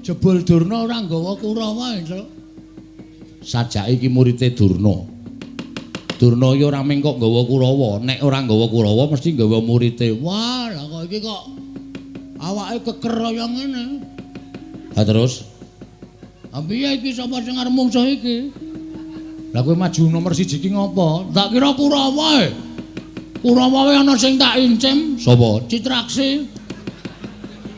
Jebul Durna ora nggawa Kurawa, Tru. Sajake iki murite Durna. Durna iki ora mung kok nggawa Kurawa, nek ora nggawa Kurawa mesti nggawa murite. Wah, lah kok iki kok awake keker kaya ngene. Lah terus, ha piye iki sapa sing arep mungsuh iki? Lah kowe maju nomor 1 iki ngopo? Tak kira Kurawa e. Kurawa wae ana sing tak incim. Sapa? Citraksi.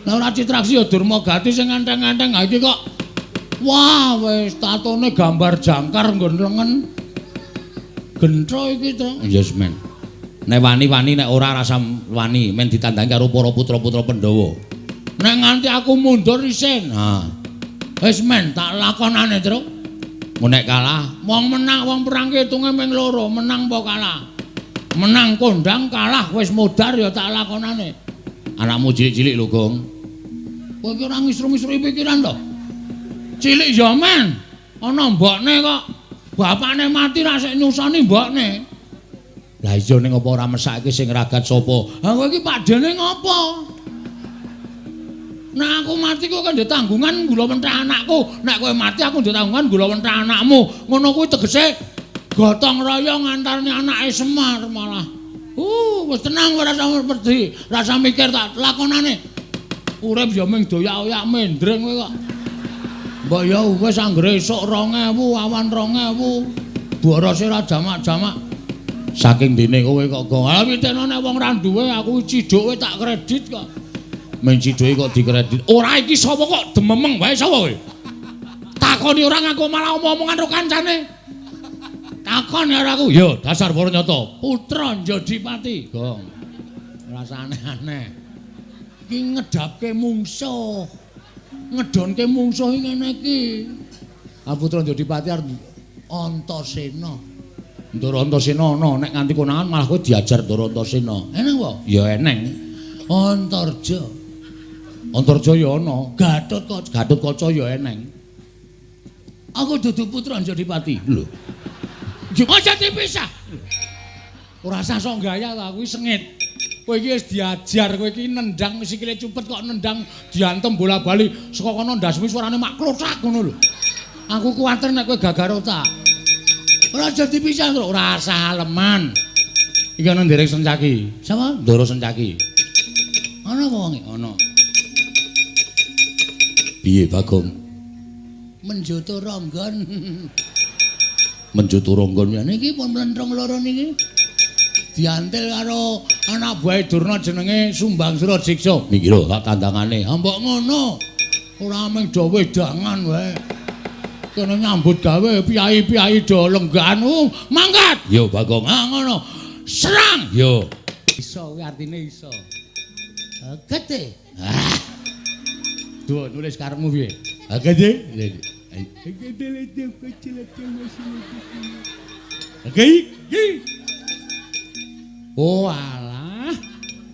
Lah ora Citraksi ya Durmagati sing enteng-enteng. Ha iki kok wah wis tatone gambar jangkar nggon lengen. Gentro iki to. Ya yes, men. Nek wani-wani nek ora rasa wani men ditandangi karo para putra-putra Pandhawa. Nek nganti aku mundur isin. Ha. Wis men tak lakonane, Tru. Nek kalah, wong menang wong perang ki hitunge ming loro, menang apa kalah. Menang kondang, kalah wis modar ya tak lakonane. Anakmu cilik-cilik lho, Gong. Kowe iki ora ngisru-ngisru pikiran to? Cilik ya men. Ana mbokne kok. Bapakne mati ra sik nyusoni mbokne. Lah iya ning apa ora mesake sing ragat sapa? Ha kowe iki pakdene ngopo? Nek aku mati kowe kan ndek tanggungan gula mentah anakku. Nek kowe mati aku ndek tanggungan gula mentah anakmu. Ngono kuwi tegese gotong royong antarane anake Semar malah. Wis tenang ora usah wedi, rasa mikir tak lakonane. Urip ya mung doyak-oyak mendreng kowe kok. Mbok ya wis anggere esuk 2000, awan 2000. Borose ora jamak-jamak. Saking dene kowe kok gong. Ha pitene nek wong ra duwe aku ciduk kowe tak kredit kok. Men ciduke kok dikredit. Ora iki sapa kok dememeng wae sapa kowe? Takoni ora ngaku malah omong-omongan karo kancane. Takon karo aku. Ya dasar Waranyata, putra Njodipati. Gong. Rasa aneh-aneh. Iki ngedapke mungsuh. Ngedonke mungsuh iki ngene iki. Ah putra Njodipati arep Antasena. Ndara Antasena ana nek nganti konangan malah kowe diajar Ndara Antasena. Eneng apa? Ya eneng. Antarja. Antarja ya ana, Gatotkaca, Gatotkaca ya eneng. Aku dudu putra Njodipati. Lho. Aja dipisah. Ora usah sok gaya ta, aku sengit. Kowe iki wis diajar, kowe iki nendang sikile cupet kok nendang diantem bola-bali saka kono ndasmu suarane mak klothak ngono lho. Aku kuwatir nek kowe gagar otak. Ora aja dipisah, ora usah aleman. Iki ana nderek Sencaki. Sapa? Ndara Sencaki. Ana apa wonge? Ana. Piye Bagong? Menjoto ronggon. Menjoto ronggon niki pun mlentrung loro niki. Diantil karo anak buahe Durna jenenge Sumbang Surajiksa. Niki lho tak tandangane. Ha mbok ngono. Ora mung do wedangan wae. Kene nyambut gawe piyai-piyai do lenggahan. Mangkat. Yo Bagong. Ha ngono. Serang. Yo. Iso kuwi artine iso. Gede. Ah. Duh, nulis karepmu piye? Gede. Oh alah.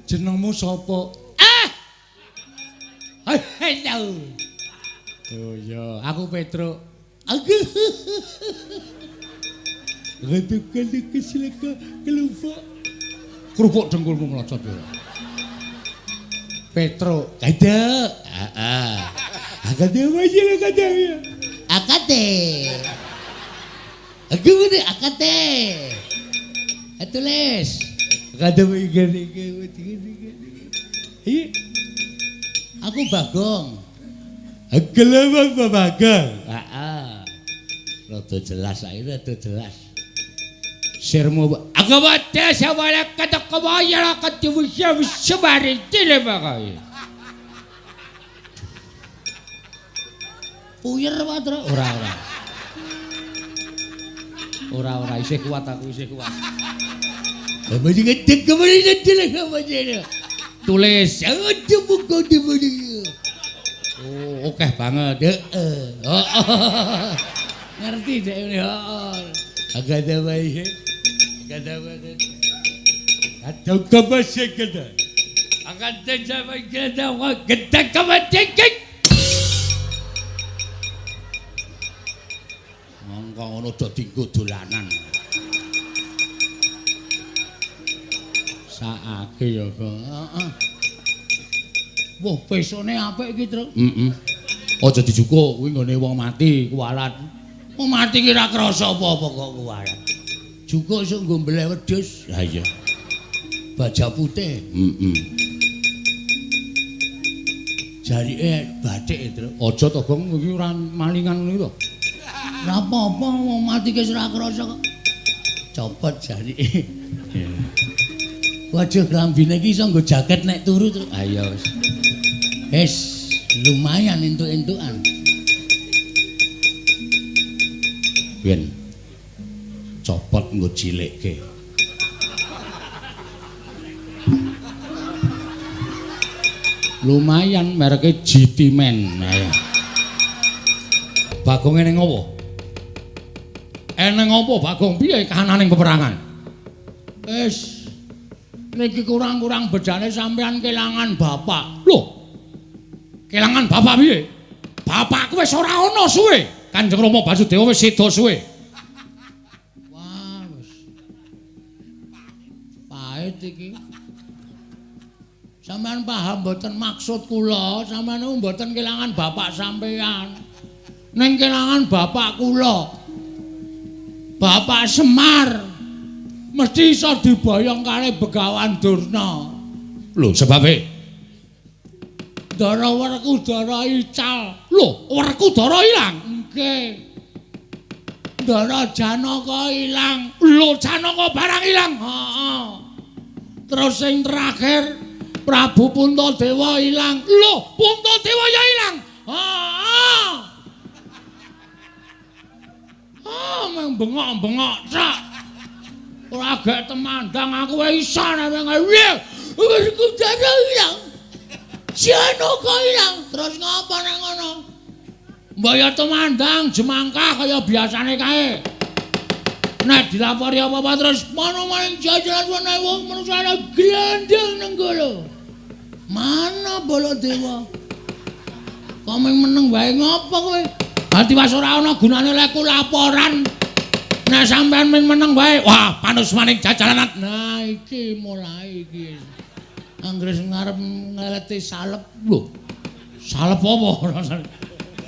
Jenengmu sapa? Ah. Halo. Oh iya, aku Petruk. Aku. Kerupuk dengkulmu mlocot ya. Petruk, kada. Heeh. Akade wae kada ya. Akade. Aku ngene akade. Tulis. Akade wae gene iki. Aku Bagong. Gelem Bagong. Heeh. Rada jelas saiki rada jelas. Sirmu aku wae sawala katakawaya katuwisya wisabari tilebakay. Puyer wae ora ora. Ora ora isih kuat aku isih kuat. Tulis. Oh, akeh banget. Heeh. Ngerti dek ini. Heeh. Agak ada wae. Agak wae. Atau kebasik kita. Akan terjadi kita kita kebasik. Mongko ngono do dinggo dolanan. Sakake ya, Kang. Heeh. Wah, pesone apik iki, Truk. Heeh. Aja dijukuk kuwi nggone wong mati kuwalat. Wong mati ki ora krasa apa-apa kok kuwalat. Jukuk esuk nggo mbeleh wedhus. Ha iya. Baja putih. Heeh. Jarike bathik, Truk. Aja to, Gong, iki ora malingan ngono to. Ora apa-apa wong mati ki ora krasa kok. Copot jarike. Waduh, klambine iki iso nggo jaket nek turu, Truk. Ha iya wis. Wis lumayan entuk-entukan. Ben copot nggo cilikke. Lumayan mereke GT Man. Ayo. Bagong eneng apa? Eneng apa Bagong piye kahananing peperangan? Wis niki kurang-kurang bedane sampean kelangan bapak. Lho. Kelangan bapak piye? Bapakku wis ora ana suwe. Kanjeng Rama Basudewa wis seda suwe. Wah, wis. Pahit iki. Sampeyan paham mboten maksud kula? Sampeyan niku mboten kelangan bapak sampeyan. Ning kelangan bapak kula. Bapak Semar mesti iso diboyong kali Begawan Durna. Lho, sebabe? Ndara Werkudara ical. Lho, Werkudara ilang? Nggih. Ndara Janaka ilang. Lho, Janaka barang ilang. Heeh. Terus sing terakhir Prabu Puntadewa ilang. Lho, Puntadewa ya ilang. Heeh. Ah, meng bengok-bengok cak. Ora gek temandang aku wae iso nek piye. Werkudara ilang. Janaka ilang. Terus ngapa nek ngono? Mbok ya temandang jemangkah kaya biasane kae. Nek dilapori apa-apa terus mana maning jajaran ana wong manusa glandang nenggala. Mana Baladewa? Kok mung meneng wae ngapa kowe? Ati was ora ana gunane lek laporan. Nek sampean mung meneng wae, wah panus maning jajaran. Nah iki mulai iki. Anggere ngarep ngeleti salep lho. Salep apa rasane?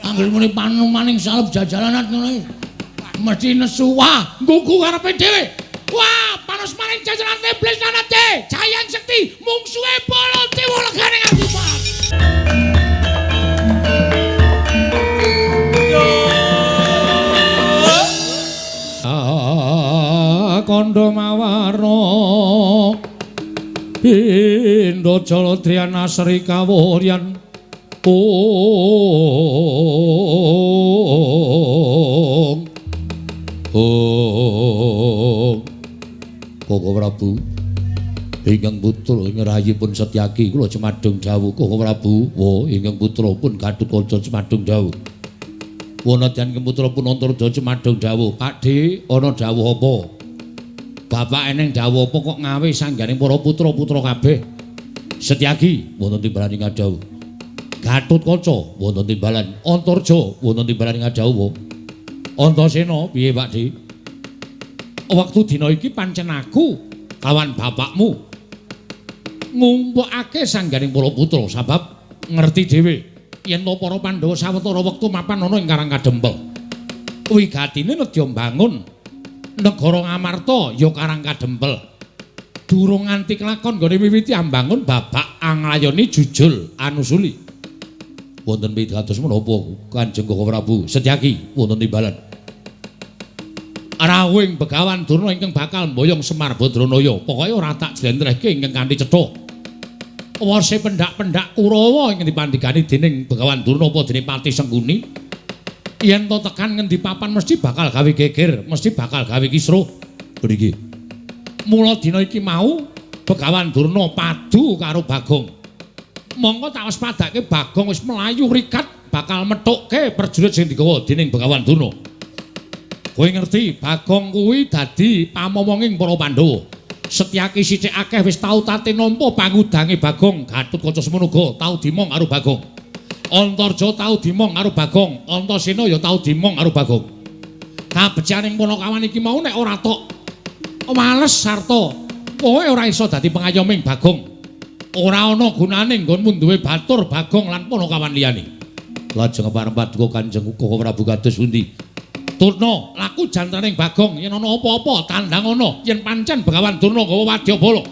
Anggere muni panumaning salep jajalanan ngono iki. Mesti nesu wah, nggugu karepe dhewe. Wah, panus maning jajalan iblis lanate, Jayang Sekti, mungsuhe Baladewa legane nganti pat. Kandha mawarna Pindha Jaladriyana Sri Kawuryan. Ong Ong Koko Prabu ingkang putra ing rahayipun Setyaki kula cemadung dawuh Koko Prabu. Wo ingkang putra pun Gatotkaca cemadung dawuh. Wonten ingkang putra pun Antarja cemadung dawuh. Pakdhe ana dawuh apa? Bapak eneng dawuh apa kok ngawe sangganing para putra-putra kabeh? Setyaki wonten timbalan ing dawuh. Gatotkaca wonten timbalan, Antarja wonten timbalan ing dawuh. Antasena piye Pakdhe? Wektu dina iki pancen aku kawan bapakmu ngumpulake sangganing para putra sabab ngerti dhewe yen to para Pandhawa sawetara wektu mapan ana ing Karang Kadempel. Wigatine nedya mbangun negara Ngamarta ya Karang Kadempel. Durung nganti kelakon nggone wiwiti ambangun babak anglayoni jujul anusuli. Wonten pitados menapa Kanjeng Koko Prabu Setyaki wonten timbalan. Rawuhing Begawan Durna ingkang bakal mboyong Semar Badranaya. Pokoke ora tak jlentrehke ingkang kanthi cetha. Wase pendak-pendak Kurawa ingkang dipandhikani dening Begawan Durna apa dene Patih Sengkuni. Yen to tekan ngendi papan mesti bakal gawe geger, mesti bakal gawe kisruh. Mriki. Mula dina iki mau Begawan Durna padu karo Bagong. Mongko tak waspadake Bagong wis mlayu rikat bakal methukke prajurit sing digawa dening Begawan Durna. Kowe ngerti Bagong kuwi dadi pamomonging para Pandhawa. Setyaki sithik akeh wis tau tate nampa pangudange Bagong. Gatotkaca semono uga tau dimong karo Bagong. Antarja tau dimong karo Bagong, Antasena ya tau dimong karo Bagong. Kabecikaning panakawan iki mau nek ora tok males sarta kowe ora iso dadi pengayoming Bagong. Ora ana gunane nggonmu duwe batur Bagong lan panakawan liyane. Lajeng pareng paduka Kanjeng Koko Prabu kados pundi? Durna, laku jantraning Bagong yen ana apa-apa tandang ana yen pancen Begawan Durna gawa wadyabala.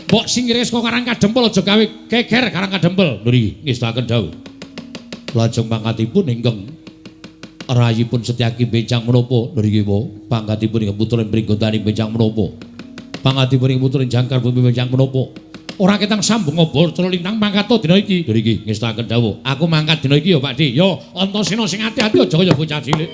Mbok singkire saka Karang Kadempel aja gawe geger Karang Kadempel. Nggih, ngestakaken dawuh. Lajeng pangkatipun ingkang rayipun Setyaki benjang menapa? Nggih, pangkatipun ingkang putra Pringgondani benjang menapa? Pangkatipun ingkang putra Jangkar Bumi benjang menapa? Ora ketang sambung obor cela lintang mangkat dina iki. Nggih, ngestakaken dawuh. Aku mangkat dina iki ya, Pak Di. Ya, Antasena sing ati-ati aja kaya bocah cilik.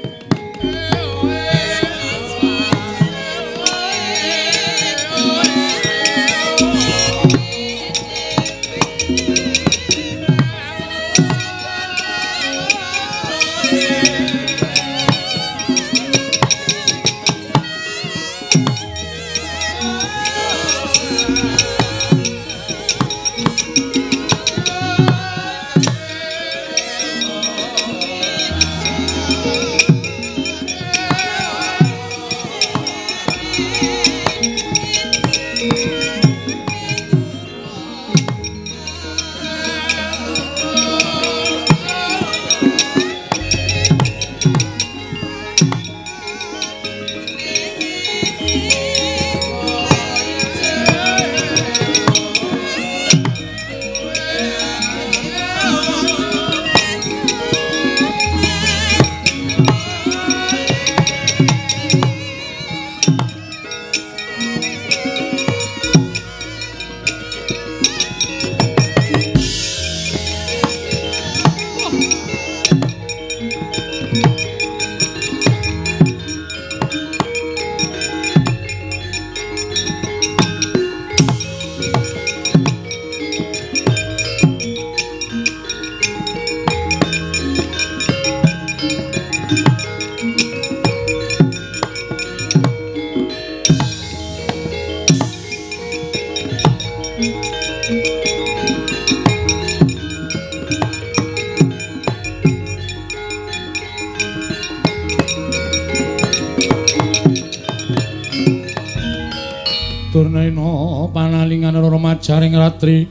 Durnaina panalingan remajaring ratri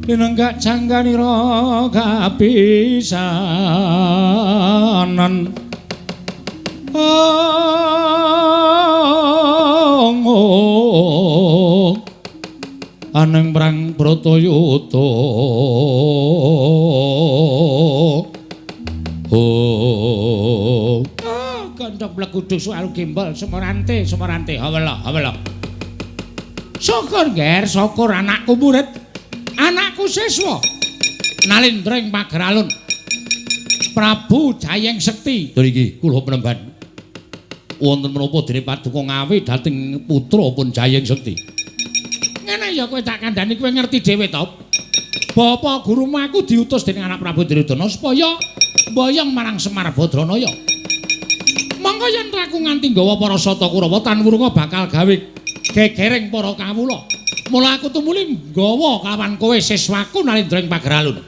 linenggak jangganira kapisanan. Aneng perang Bratayuda. Oh, gondok bleguduk soal gembol semorante semorante hawela hawela. Syukur nger, syukur anakku murid, anakku siswa nalindra ing pager alun Prabu Jayeng Sekti. Lho iki kula penemban wonten menapa dene paduka ngawe dhateng putra pun Jayeng Sekti. Ngene ya kowe tak kandhani, kowe ngerti dhewe to. Bapak gurumu aku diutus dening anak Prabu Duryudana supaya mboyong marang Semar Badranaya. Monggo yen aku nganti nggawa para Sata Kurawa tan wurunga bakal gawe gegereng para kawula. Mula aku tumuli nggawa kawan kowe siswaku nalindra ing pager alun.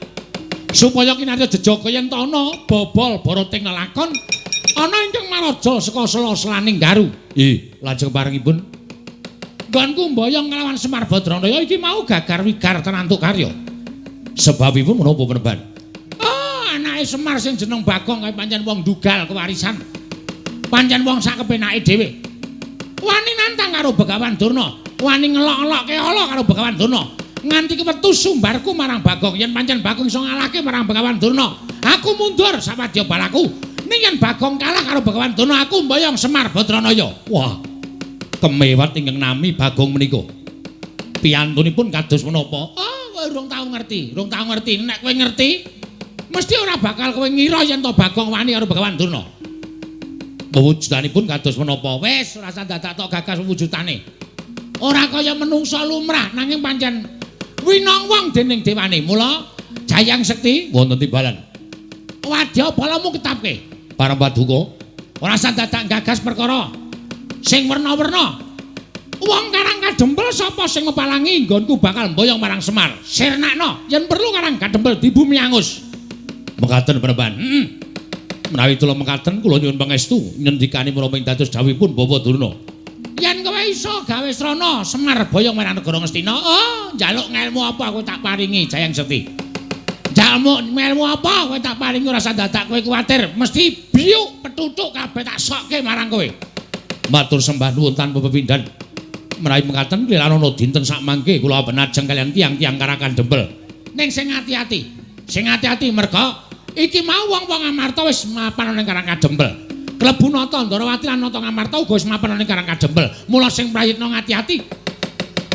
Supaya kinarya jejaga yen ta ana bobol barating lelakon ana ingkang maraja saka sela-selaning garu. Nggih, lajeng parengipun nggonku mboyong nglawan Semar Badranaya iki mau gagar wigar tenantuk karya. Sebabipun menapa penemban? Oh, anake Semar sing jeneng Bagong kae pancen wong dugal kewarisan. Pancen wong sak kepenake dhewe. Wani nantang karo Begawan Durna, wani ngelok-elokke ala karo Begawan Durna. Nganti kewetu sumbarku marang Bagong, yen pancen Bagong iso ngalahke marang Begawan Durna, aku mundur sawadya balaku. Ning yen Bagong kalah karo Begawan Durna, aku mboyong Semar Badranaya. Wah, kemewat ingkang nami Bagong menika. Piyantunipun kados menapa? Oh, kowe urung tau ngerti, urung tau ngerti. Nek kowe ngerti, mesti ora bakal kowe ngira yen to Bagong wani karo Begawan Durna. Wujudanipun kados menapa? Wis ora usah dadak tok gagas wujudane. Ora kaya menungsa lumrah nanging pancen winong wong dening dewane. Mula Jayang Sekti wonten timbalan. Wadya balamu ketapke. Para paduka, ora usah dadak gagas perkara sing werna-werna. Wong Karang Kadempel sapa sing ngepalangi nggonku bakal mboyong marang Semar. Sirnakno yen perlu Karang Kadempel dibumi angus. Mekaten penemban. Heeh. Menawi kula mekaten kula nyuwun pangestu ngendikane menapa ing dados dawuhipun Bapak Durna. Yen kowe iso gawe srana Semar boyong marang negara Ngastina, oh njaluk ngelmu apa aku tak paringi Jayang Sekti. Njalmu melmu apa kowe tak paringi ora usah dadak kowe kuwatir, mesti biuk petutuk kabeh tak sokke marang kowe. Matur sembah nuwun tanpa pepindhan. Menawi mekaten kliranana dinten sakmangke kula benajeng kaliyan tiyang-tiyang Karakan Dempel. Ning sing ati-ati, sing ati-ati merga iki mau wong-wong Amarta wis mapan ning Karang Kadempel. Klebu Nata Ndorowati lan Nata Ngamarta uga wis mapan ning Karang Kadempel. Mula sing prayitna ati-ati.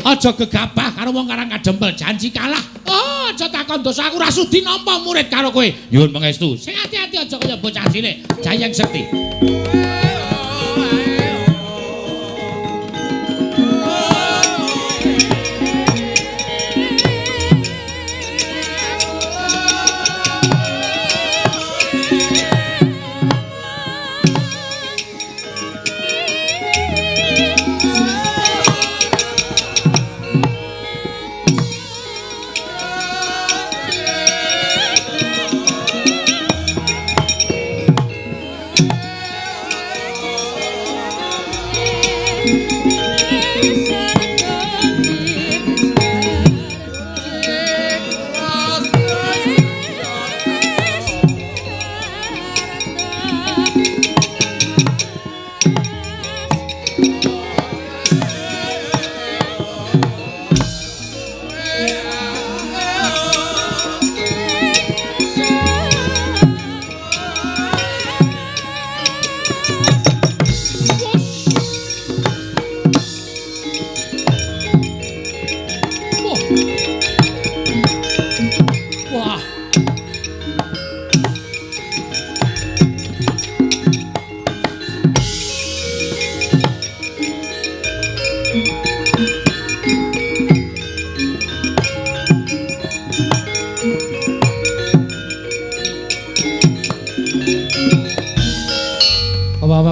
Aja gegabah karo wong Karang Kadempel, janji kalah. Oh, aja takon dosa aku ora sudi nampa murid karo kowe. Nyuwun pangestu. Sing ati-ati aja kaya bocah cilik. Jayeng Sekti.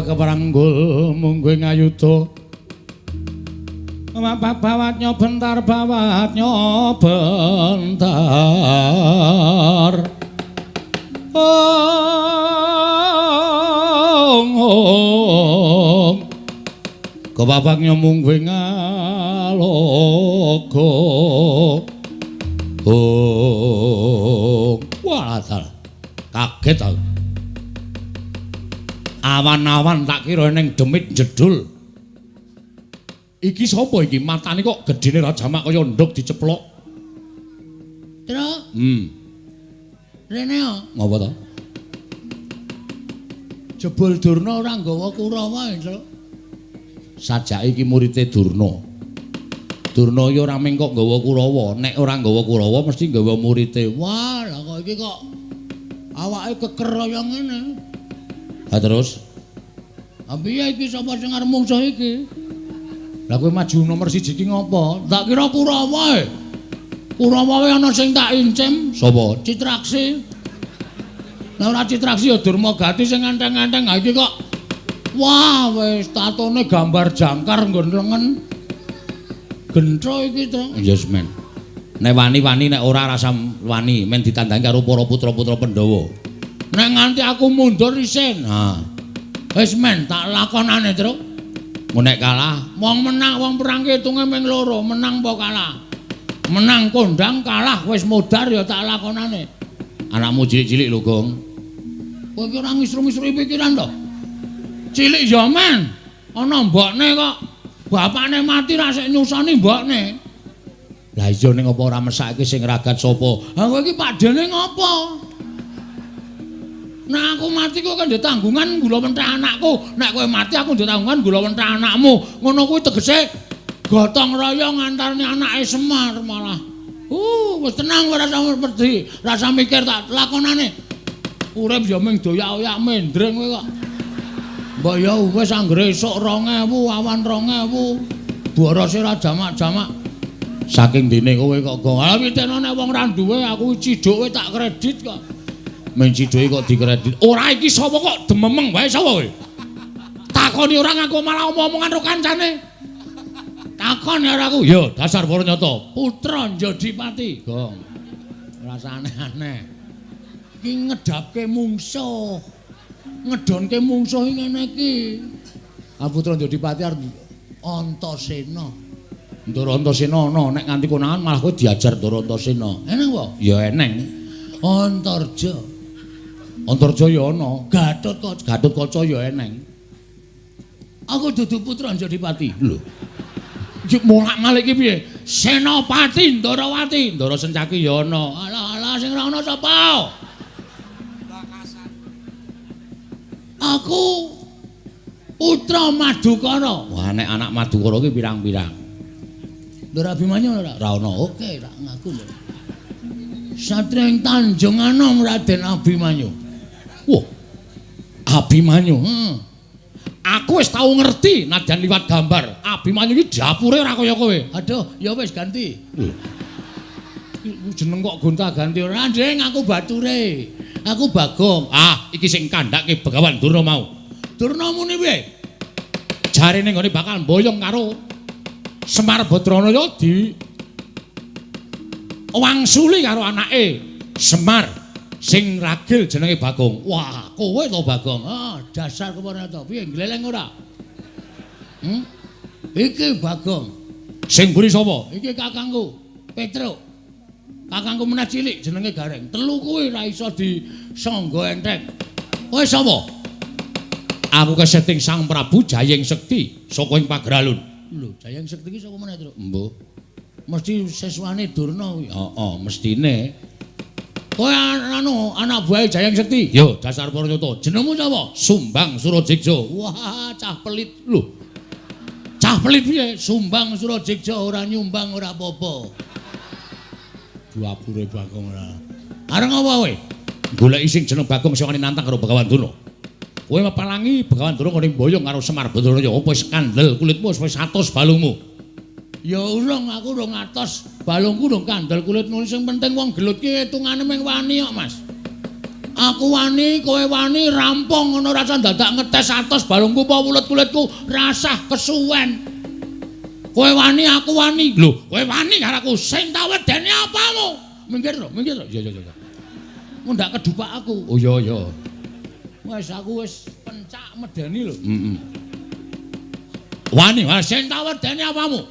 Keparanggul mungguh ngayuda bawatnya bentar bawatnya bentar ong ong kebabaknya mungguh ngalogo ong. Wah, kaget aku. Awan-awan tak kira ning demit jedul. Iki sapa iki? Matane kok gedene ra jamak kaya nduk diceplok. Truk. Rene yo. Ngopo to? Jebul Durna ora nggawa Kurawa, Truk. Sajake iki murite Durna. Durna iki ora mung kok nggawa Kurawa, nek ora nggawa Kurawa mesti nggawa murite. Wah, lah kok iki kok awake keker kaya ngene. Ha terus? Ha piye iki sapa sing arep mungsuh iki? Lah kowe maju nomor 1 iki ngopo? Tak kira Kurawa e. Kurawa wae ana sing tak incim. Sapa? Citraksi. Lah ora Citraksi ya Durmagati sing enteng-enteng. Ha iki kok wah wis tatone gambar jangkar nggon lengen. Gentro iki to. Yes men. Nek wani-wani nek ora rasa wani men ditandangi karo para putra-putra Pandhawa. Nek nganti aku mundur isin. Ha. Wis men tak lakonane, Truk. Nek kalah, wong menang wong perang ki hitunge ming loro, menang apa kalah. Menang kondang, kalah wis modar ya tak lakonane. Anakmu cilik-cilik lho, Gong. Kowe iki ora ngisru-ngisru pikiran to? Cilik ya men. Ana mbokne kok. Bapakne mati ra sik nyusoni mbokne. Lah iya ning apa ora mesake sing ragat sapa? Ha kowe iki pakdene ngopo? Nek aku mati kowe kan ndek tanggungan gula mentah anakku. Nek kowe mati aku ndek tanggungan gula mentah anakmu. Ngono kuwi tegese gotong royong antarane anake Semar malah. Wis tenang ora usah wedi, rasa mikir tak lakonane. Urip ya mung doyak-oyak mendring kowe kok. Mbok ya wis anggere esuk 2000, awan 2000. Borose ra jamak-jamak. Saking dene kowe kok gong. Ah pitene nek wong ra duwe aku cidhuke tak kredit kok. Men cidhuke kok dikredit. Ora iki sapa kok dememeng wae sapa kowe? Takoni ora ngaku malah omong-omongan karo kancane. Takon karo aku. Ya dasar para nyata. Putra Njodipati. Gong. Rasa aneh-aneh. Iki ngedapke mungsuh. Ngedonke mungsuh iki ngene iki. Ah Putra Njodipati arep Antasena. Ndara Antasena ana nek nganti konangan malah kowe diajar Ndara Antasena. Eneng apa? Ya eneng. Antarja. Antarja ya ana, Gatotkaca, Gatotkaca ya eneng. Aku dudu putra Anjadipati. Lho. Iki molak-malik iki piye? Senopati Ndarawati, Ndara Sencaki ya ana. Alah alah sing ora ana sapa? Aku putra Madukara. Wah, nek anak Madukara ki pirang-pirang. Ndara Abimanyu ora? Ora ana. Oke, tak ngaku lho. Satria ing Tanjung Anom Raden Abimanyu. Wah. Abimanyu. Heeh. Aku wis tau ngerti nadyan liwat gambar. Abimanyu iki dapure ora kaya kowe. Aduh, ya wis ganti. Lho. Jeneng kok gonta-ganti ora, Ndeng, aku bature. Aku Bagong. Ah, iki sing kandhake Begawan Durna mau. Durna muni piye? Jarene nggone bakal mboyong karo Semar Badranaya di wangsuli karo anake Semar sing ragil jenenge Bagong. Wah, kowe to Bagong. Ah, dasar kepara to. Piye gleleng ora? Iki Bagong. Sing mburi sapa? Iki kakangku, Petruk. Kakangku meneh cilik jenenge Gareng. Telu kuwi ora iso disangga enteng. Kowe sapa? Aku keseting Sang Prabu Jayeng Sekti saka ing Pageralun. Lho, Jayeng Sekti iki sapa meneh, Truk? Mbuh. Mesti siswane Durna kuwi. Heeh, mestine. Kowe anu anak buahe Jayeng Sekti? Yo, dasar Paranyata. Jenengmu sapa? Sumbang Surajeksa. Wah, cah pelit. Lho. Cah pelit piye? Sumbang Surajeksa ora nyumbang ora apa-apa. Dapure Bagong ora. Areng apa kowe? Goleki sing jeneng Bagong sing wani nantang karo Begawan Durna. Kowe mepalangi Begawan Durna ngene mboyong karo Semar Badranaya. Apa wis kandel kulitmu wis 100 balungmu? Ya urung, aku urung atos. Balungku urung kandel kulitmu. Sing penting wong gelut ki hitungane mung wani kok, Mas. Aku wani, kowe wani, rampung ngono rasa dadak ngetes atos balungku apa wulet kulitku, rasah kesuwen. Kowe wani, aku wani. Lho, kowe wani karo aku. Sing tak wedeni apamu? Minggir to, minggir to. Iya, iya, iya. Mundak kedupak aku. Oh iya, iya. Wis aku wis pencak medeni lho. Heeh. Wani, wah sing tak wedeni apamu?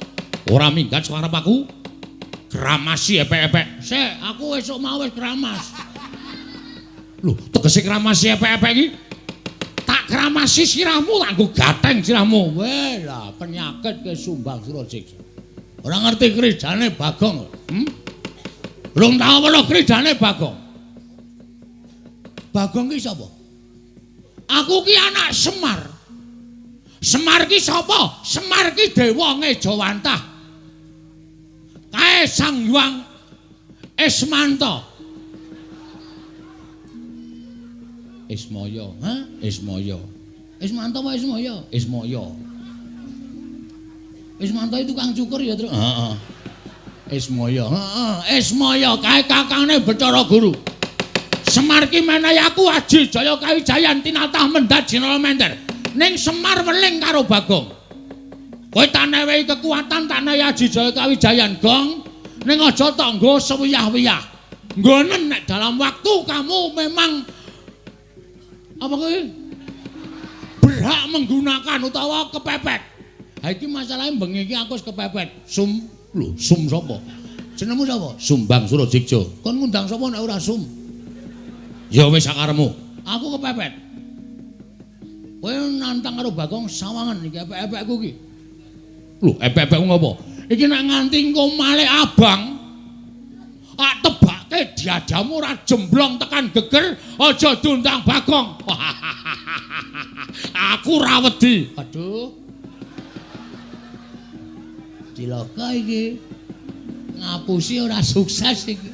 Ora minggat saka arep aku. Kramasi epek-epek. Sik, aku esuk mau wis kramas. Lho, tegese kramasi epek-epek iki? Tak kramasi sirahmu, tak nggo gatheng sirahmu. Weh lah, penyakit ke Sumbang Surajeksa. Ora ngerti kridane Bagong. Rung tau weruh kridane Bagong. Bagong ki sapa? Aku ki anak Semar. Semar ki sapa? Semar ki dewa ngejawantah. Kae Sang Hyang Ismanta. Ismaya, ha? Ismaya. Ismanta apa Ismaya? Ismaya. Ismanta itu tukang cukur ya, Truk? Heeh. Ismaya, heeh. Ismaya kae kakangne Bathara Guru. Semar ki menehi aku aji jaya kawijayan tinatah mendhat jinala mender. Ning Semar weling karo Bagong. Kowe tak newehi kekuatan, tak newehi aji jaya kawijayan, Gong. Ning aja tok nggo sewiyah-wiyah. Nggonen nek dalam waktu kamu memang apa kuwi? Berhak menggunakan utawa kepepet. Ha iki masalahe bengi iki aku wis kepepet. Sum, lho, sum sapa? Jenengmu sapa? Sumbang Surajeksa. Kon ngundang sapa nek ora sum? Ya wis sakarepmu. Aku kepepet. Kowe nantang karo Bagong sawangan iki epek-epekku iki. Lho, epek-epekmu ngopo? Iki nek nganti engko malik abang, tak tebake diadamu ora jemblong tekan geger, aja diundang Bagong. Aku ora wedi. Aduh. Cilaka iki. Ngapusi ora sukses iki.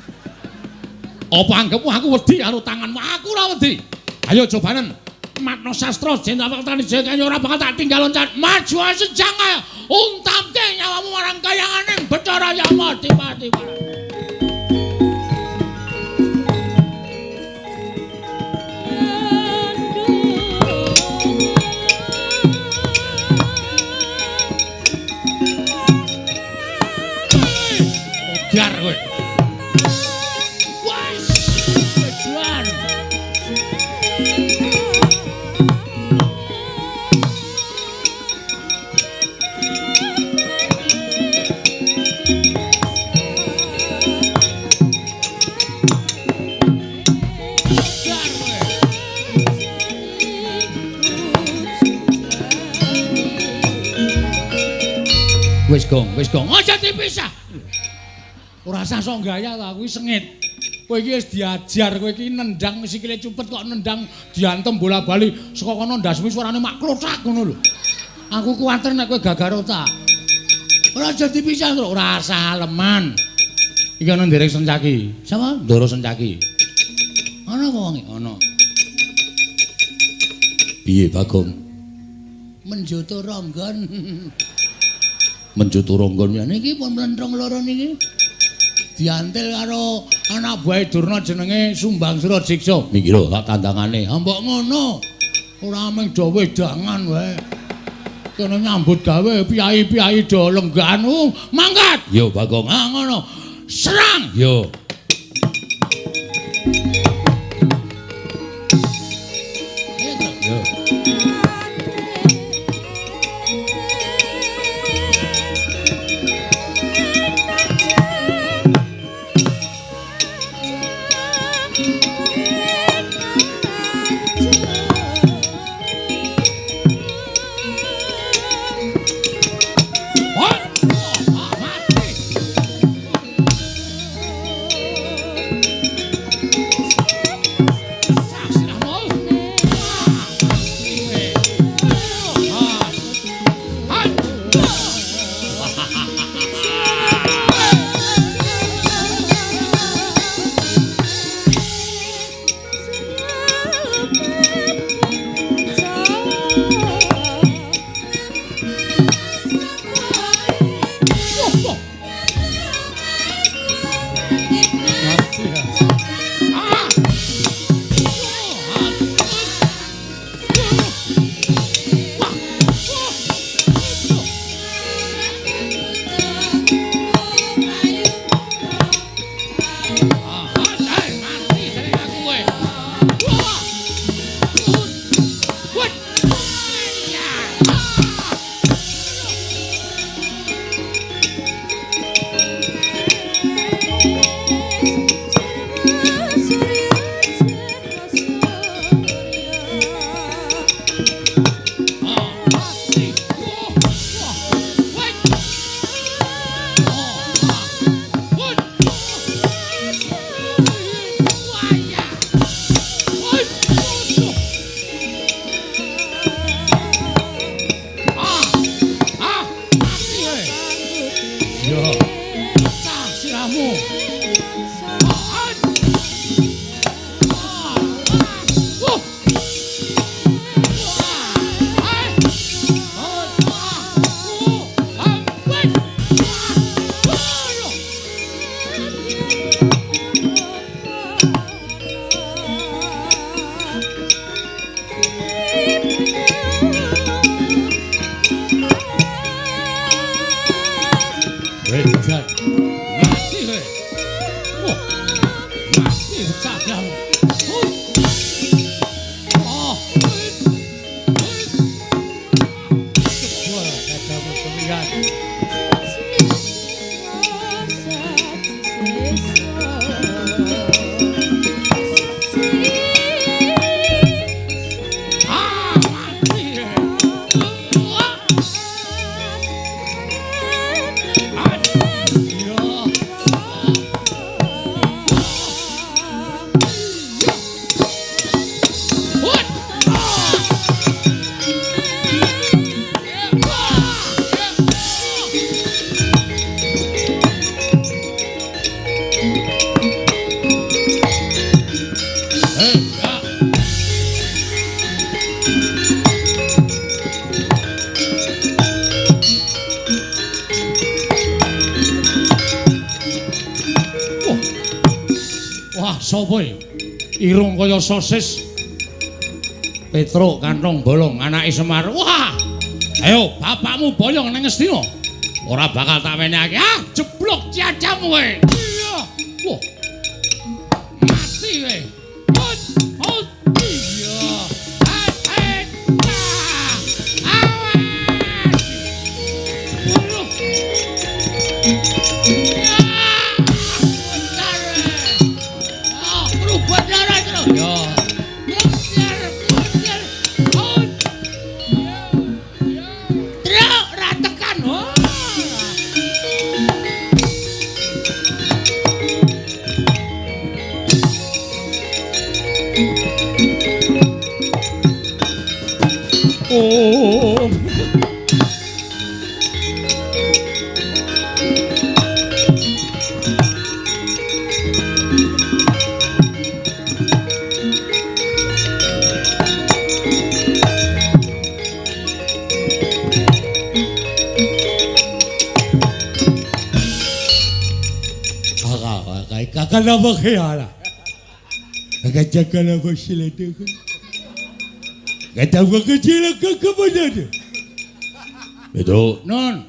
Apa anggepmu aku wedi karo tanganmu? Aku ora wedi. Ayo cobanen. Matno sastra jeneng waktane jaya ora bakal tak tinggal loncat. Maju sejang ae. Untamke nyawamu marang kayanganing Bathara Yama Dipati. Modar kowe. Wes, wedan. Wis gong, wis gong. Aja dipisah. Ora usah sok gaya ta, kuwi sengit. Kowe iki wis diajar, kowe iki nendang sikile cupet kok nendang diantem bola-bali saka kono ndasmu suarane mak klothak ngono lho. Aku kuwatir nek kowe gagar otak. Ora aja dipisah, ora usah aleman. Iki ana nderek Sencaki. Sapa? Ndara Sencaki. Ana apa wonge? Ana. Piye Bagong? Menjoto ronggon. Menjoto ronggon ya niki pun mlentrung loro niki. Diantil karo anak buahe Durna jenenge Sumbang Surajiksa. Niki lho tak tandangane. Ha mbok ngono. Ora mung do wedangan wae. Kene nyambut gawe piyai-piyai do lenggahan. Mangkat. Yo Bagong. Ha ngono. Serang. Yo. Yo. Sapa iki? Irung kaya sosis. Petruk kantong bolong anake Semar. Wah! Ayo bapakmu boyong nang Ngastina. Ora bakal tak wenehake. Ah, jeblok ciacamu kowe. Iya. Wah. Mati kowe. Hot, hot. Iya. Ah, awas. Buruh. Truk ra tekan. Oh. Itu non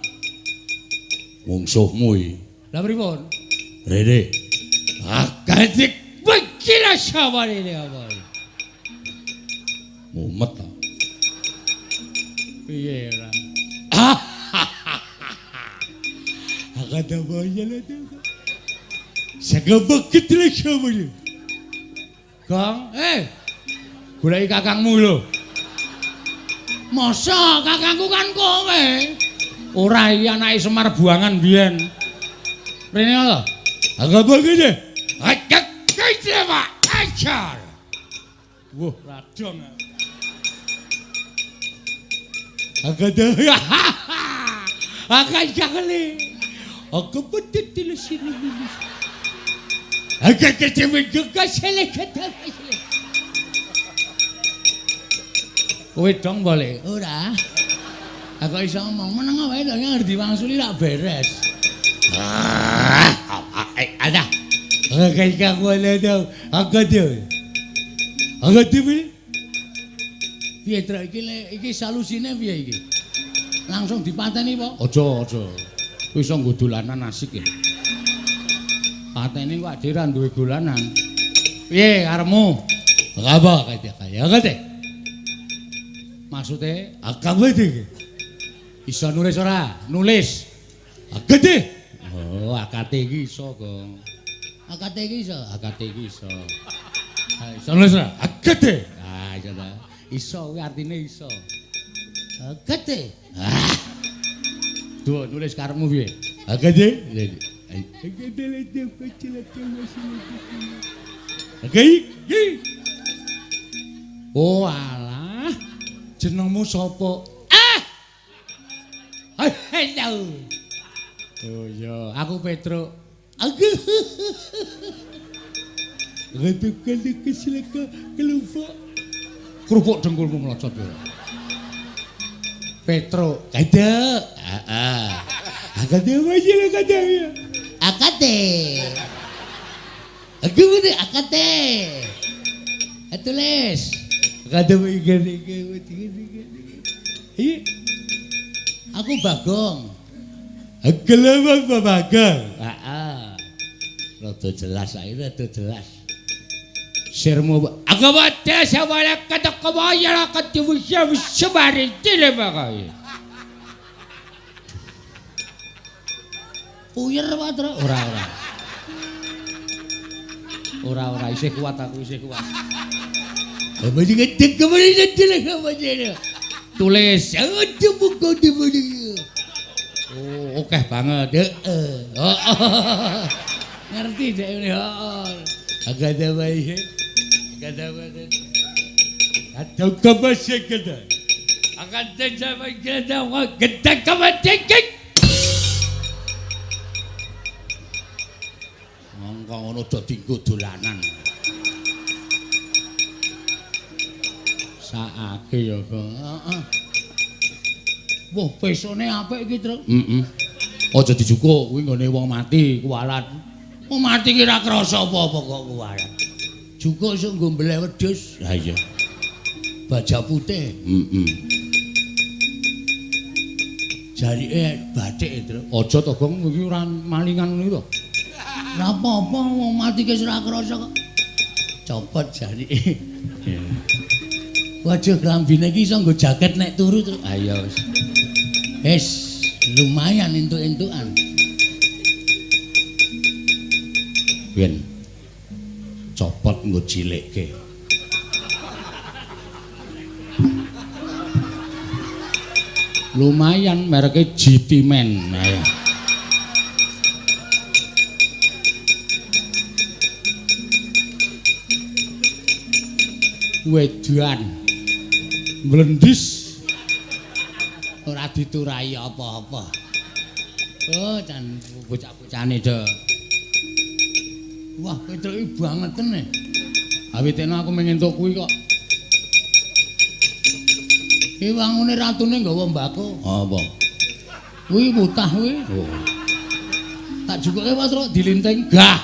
mungsuhmu iki. Lah pripun? Rene. Akadik bekila sawarene apa. Mumet ta. Piye ora? Gong, goleki kakangmu lho. Masa kakangku kan kowe? Ora iki anake Semar buangan biyen. Rene lho. Wah, radong. Kowe dong boleh? Ora. Aku iso ngomong meneng wae to ngerti diwangsuli rak beres. Ada. Piye trek iki iki solusine piye iki? Langsung dipateni apa? Aja, aja. Kuwi iso nggo dolanan asik ya. Pateni kok dhewe ra duwe dolanan. Piye karepmu? Apa kaya kate? Maksude iki. Iso nulis ora? Nulis. Akate. Oh, akate iki iso, Gong. Akate iki iso, akate iki iso. Ha, iso nulis ora? Akate. Ah, iso ta. Iso kuwi artine iso. Akate. Ah. Duh, nulis karepmu piye? Akate. Oh alah, jenengmu sapa? Ah! Hello. Oh iya, aku Petruk. Aku. Kerupuk dengkulmu mlocot ya. Petruk, kada. Heeh. Akate akate. Aku ngene akate. Tulis. Akate iki. Aku Bagong. Aku Bagong. Heeh. Rada jelas ae, rada jelas. Sirmu aku wae sawala katakawaya katuwisya wisabari tilebakae. Puyer wae, ora ora. Ora ora isih kuat aku isih kuat. Tulis. Oh, akeh banget. Heeh. Ngerti dek ngene, heeh. Agada wae. Agada wae. Agada wae gede. Agada wae gede wae gede kawate. Mongko ngono do dinggo dolanan. Saake ya, Bang. Heeh. Wah, pesone apik iki, Truk. Heeh. Aja dijukuk kuwi nggone wong mati kuwalat. Wong mati ki ora krasa apa-apa kok kuwalat. Jukuk iso nggo mbeleh wedhus. Ha iya. Baja putih. Heeh. Jarike bathik, Truk. Aja to, Gong, iki ora malingan ngono to. Ora apa-apa wong mati ki ora krasa kok. Copot jarike. Waduh, klambine iki iso nggo jaket nek turu, Truk. Ha iya wis. Wis, lumayan entuk-entukan. Ben copot nggo cilikke. Lumayan mereke GT Man. Ayo. Wedan. Mlendis. Ora diturai apa-apa. Oh, jan bocah-bocahane do. Wah, Petruk iki bangeten e. Awitene aku mung entuk kuwi kok. Iki wangune ratune nggawa mbako. Apa? Kuwi mutah kuwi. Oh. Tak jukuke apa, Truk? Dilinting. Gah.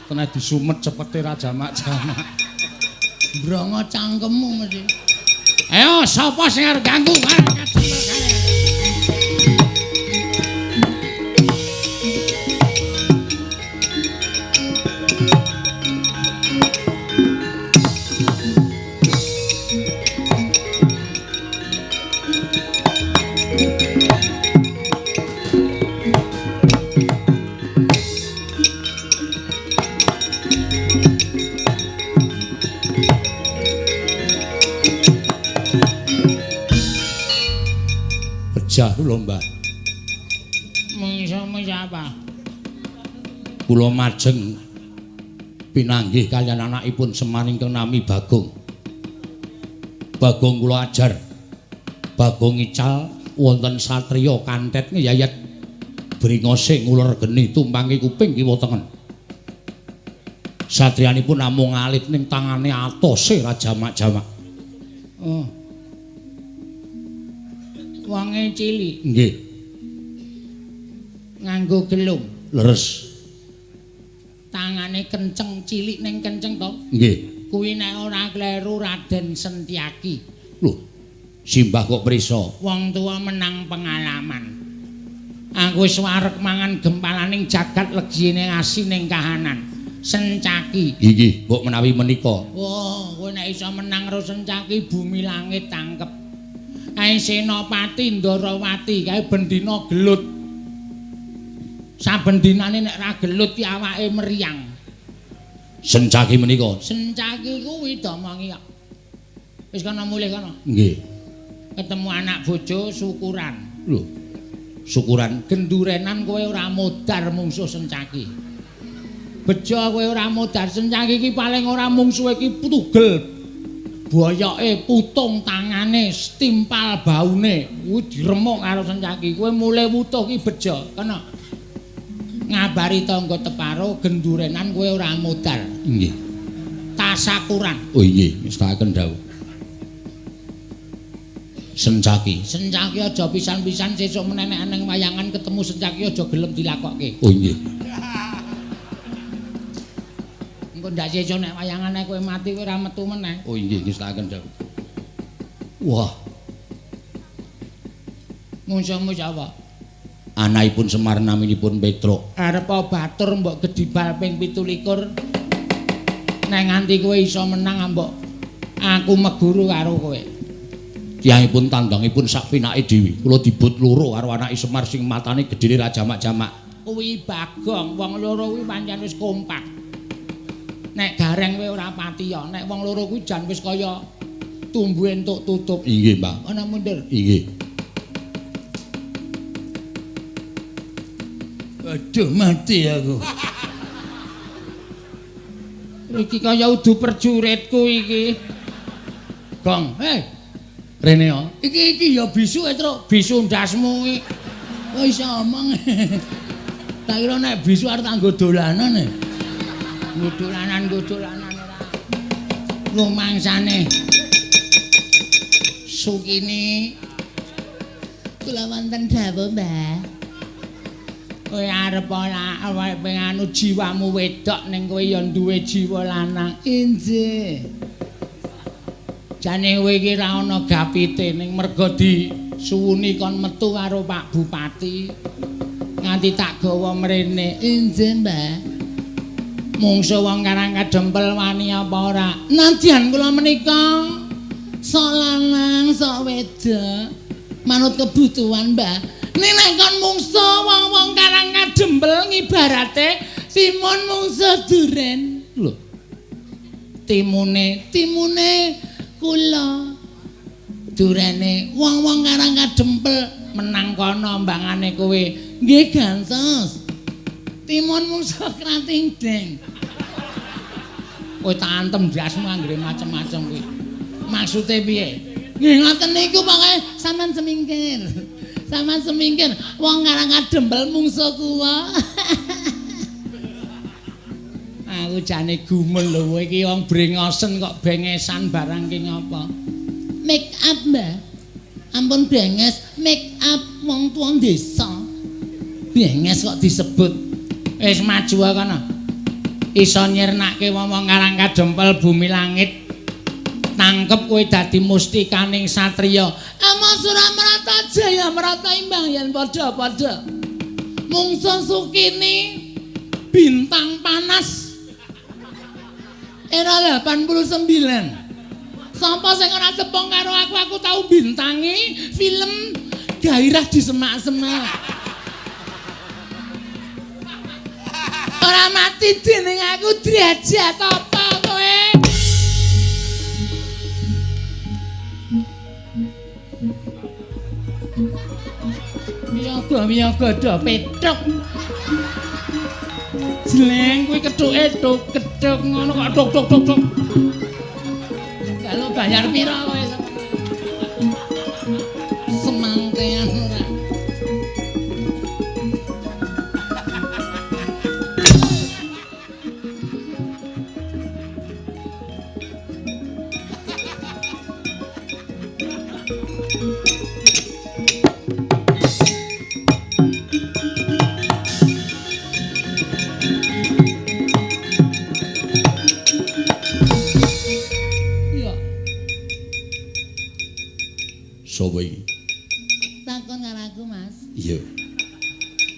Kena disumet cepete ra jamak-jamak. Mbrongo cangkemmu mesti. Ayo, sapa sing arep ganggu? Pejah kula, Mbah. Mungsuhmu sapa? Kula majeng pinanggih kaliyan anakipun Semar ingkang nami Bagong. Bagong kula ajar. Bagong ical wonten satriya kantet ngeyayat bringose nguler geni tumpangi kuping kiwa tengen. Satriyanipun namung alit ning tangane atose ra jamak-jamak. Oh. Wonge cilik. Nggih. Nganggo gelung. Leres. Tangane kenceng, cilik ning kenceng to? Nggih. Kuwi nek ora kleru Raden Sentiaki. Lho, simbah kok prisa? Wong tuwa menang pengalaman. Aku wis wareg mangan gempalaning jagat legine asining kahanan. Sencaki. Inggih, mbok menawi menika. Wah, kowe nek iso menang karo Sencaki bumi langit tangkep. Kae Senopati Ndarawati kae bendina gelut. Saben dinane nek ra gelut ki awake meriang. Sencaki menika. Sencaki kuwi domongi kok. Wis kono mulih kono. Nggih. Ketemu anak bojo syukuran. Lho. Syukuran gendurenan kowe ora modar mungsuh Sencaki. Bejo kowe ora modar Sencaki iki paling ora mungsuhe iki tugel. Boyoke putung tangane, stimpal baune, kuwi diremuk karo Sencaki. Kowe mulih wutuh ki bejo, kena. Ngabari tangga teparo gendurenan kowe ora modar. Nggih. Tasakuran. Oh inggih, ngestakaken dawuh. Sencaki. Sencaki aja pisan-pisan sesuk menenek nang wayangan ketemu Sencaki aja gelem dilakokke. Oh inggih. Engko ndak sesuk nek wayangane kowe mati kowe ora metu meneh. Oh inggih, ngestakaken dawuh. Wah. Mungsuhmu sapa? Anakipun Semar naminipun Petruk. Arep batur mbok gedibal ping 27. Nek nganti kowe iso menang mbok aku meguru karo kowe. Tiyangipun tandangipun sak pinake dhewe. Kula dibut loro karo anake Semar sing matane gedene ra jamak-jamak. Kuwi Bagong, wong loro kuwi pancen wis kompak. Nek gareng kowe ora patiya, nek wong loro kuwi jan wis kaya tumbu entuk tutup. Inggih, Mbah. Ana mundur. Inggih. Aduh, mati aku. Iki kaya udu perjuritku iki. Gong, hei. Rene yo. Iki iki ya bisu e, Truk. Bisu ndasmu iki. Oh iso omong. Tak kira nek bisu arep tak nggo dolanan e. Nggo dolanan, nggo dolanan ora. Rumangsane. Sukini kula wonten dawuh, Mbah. Kowe arep ora awake penganu jiwamu wedok ning kowe ya duwe jiwa lanang. Injih. Jane kowe iki ra ana gapite ning merga disuwuni kon metu karo Pak Bupati. Nganti tak gawa mrene. Injih, Mbah. Mungsuh wong Karang Kadempel wani apa ora? Nadyan kula menika sok lanang, sok wedok, manut kebutuhan, Mbah. Ning nek kon mungsuh wong-wong Karang Kadempel ngibarate timun mungsuh duren. Lho. Timune, timune kula. Durene wong-wong Karang Kadempel menang kono mbangane kowe. Nggih gantos. Timun mungsuh krating deng. Kowe tak antem ndasmu anggere macem-macem kuwi. Maksude piye? Nggih ngoten niku pokoke sampean semingkir. Sampean semingkir wong Karang Kadempel mungsuh kula. Aku jane gumel lho kowe iki wong brengosen kok bengesan barang ki ngapa? Make up, Mbah. Ampun benges, make up wong tuwa desa. Benges kok disebut. Wis maju kono. Iso nyirnake wong-wong Karang Kadempel bumi langit. Tangkep kowe dadi mustikaning satriya. Ama Suramarata Jaya Marata imbang yen padha-padha. Mungsuh Sukini bintang panas era 89. Sapa sing ora tepung karo aku, aku tau bintangi film Gairah di Semak-semak. Ora mati dening aku derajat apa kowe? Miyaga-miyaga do petruk. Jleng kuwi kethuke tuk kethuk ngono kok tuk tuk tuk tuk. Kalau bayar pira kowe? Semangkean ora. Sopo iki? Takon karo aku, Mas. Iya.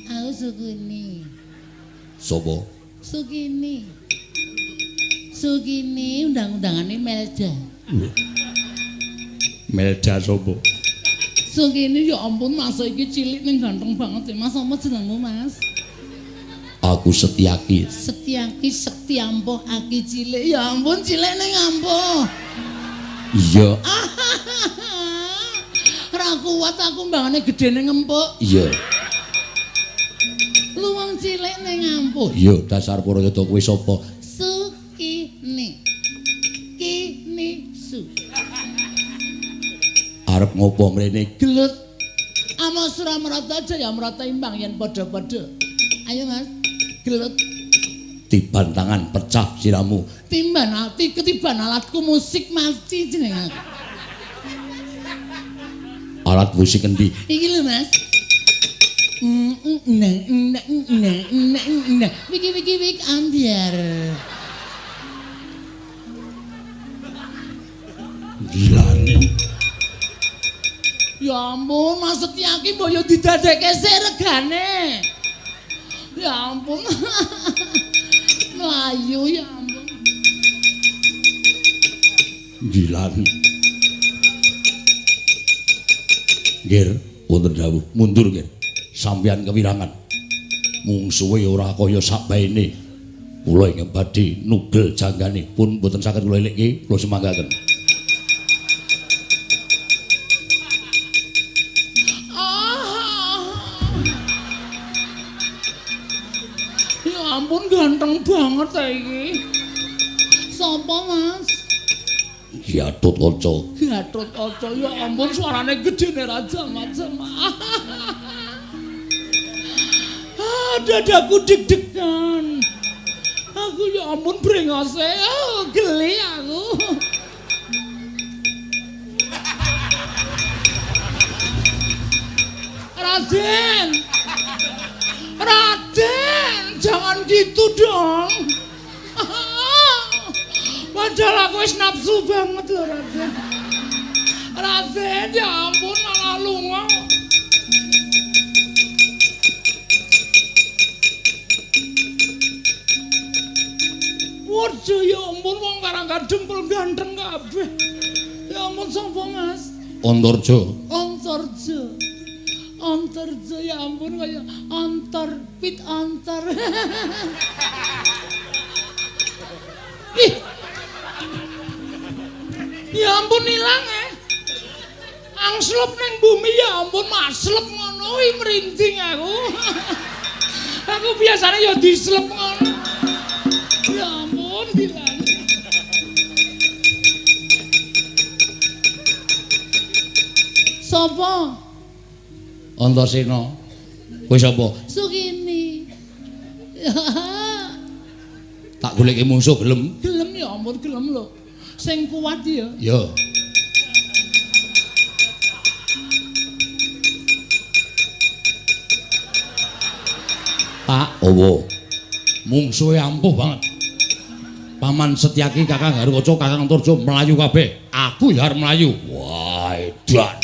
Aku Sukini. Sopo? Sukini. Sukini undang-undangane Melda. Melda sopo? Sukini ya ampun Mas iki cilik ning ganteng banget sih. Mas apa jenengmu, Mas? Aku Setyaki. Setyaki sekti ampuh aki cilik. Ya ampun cilik ning ampuh. Iya. Ora kuat aku mbangane gedene ngempuk. Iya. Lu wong cilik ning ampuh. Iya, dasar Purayada kowe sapa? Sukini. Kini su. Arep ngopo mrene? Gelut. Ama Suramarata Jaya Marata imbang yen padha-padha. Ayo Mas, gelut. Tiban tangan pecah siramu. Timban ati ketiban alatku musik mati jeneng aku. Alat musik endi? Iki lho Mas. Wiki wiki wik ambiar. Gilane. Ya ampun, Mas Setyaki mbok yo didadekke sik regane. Ya ampun. Mlayu ya ampun. Gilane. Nggir, wonten dawuh, mundur nggir. Sampeyan kewirangan. Mungsuhe ora kaya sakbaene. Kula ingkang badhe nugel janggane pun mboten saged kula elikke, kula semanggaken. Ya ampun ganteng banget ta iki. Sapa, Mas? Gatot Kaca. Gatot Kaca, ya ampun suarane gedene raja macam. Ah, dadaku deg-degan. Aku ya ampun brengose, oh, geli aku. Raden. Raden, jangan gitu dong. Padahal aku wis nafsu banget lho, Raden. Raden, ya ampun malah lunga. Waduh, ya ampun wong Karang Kadempel ganteng kabeh. Ya ampun sapa, Mas? Antarja. Antarja. Antarja ya ampun kaya antar pit antar. Ih. Ya ampun ilang eh. Angslep ning bumi ya ampun maslep ngono kuwi merinding aku. Aku biasanya ya dislep ngono. Ya ampun bilang. Sapa? Antasena. Kowe sapa? Sukini. Tak goleki mungsuh gelem? Gelem ya ampun gelem lho. Sing kuat ya. Ya. Pak, owo. Mungsuhe ampuh banget. Paman Setyaki, Kakang Garukaca, Kakang Antarja mlayu kabeh. Aku ya arep mlayu. Wah, edan.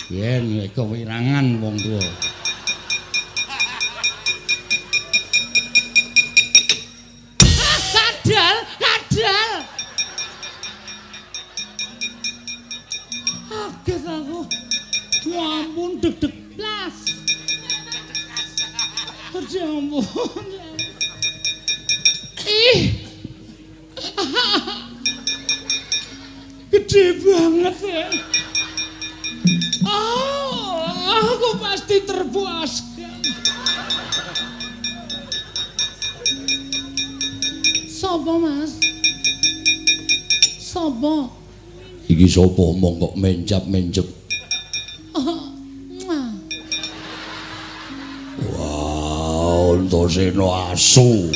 Yen kewirangan wong tuwa. Kadal, kadal. Kaget aku. Ya ampun deg-deg blas. Ya ampun. Ih. Gede banget ya. Oh, aku pasti terpuaskan. Sopo, Mas? Sopo? Iki sapa omong kok mencap-mencep? Oh, wah, Antasena asu.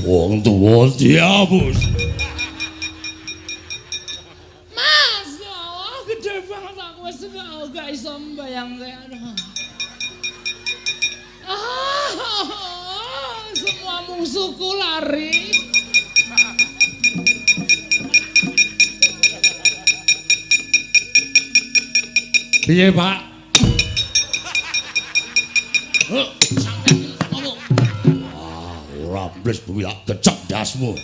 Wong tuwa diapus. Mas, ya Allah, gede banget aku wis gak iso mbayangke. Semua musuhku lari. Piye, Pak? Wah, ora mbles bumi lak gecek ndasmu.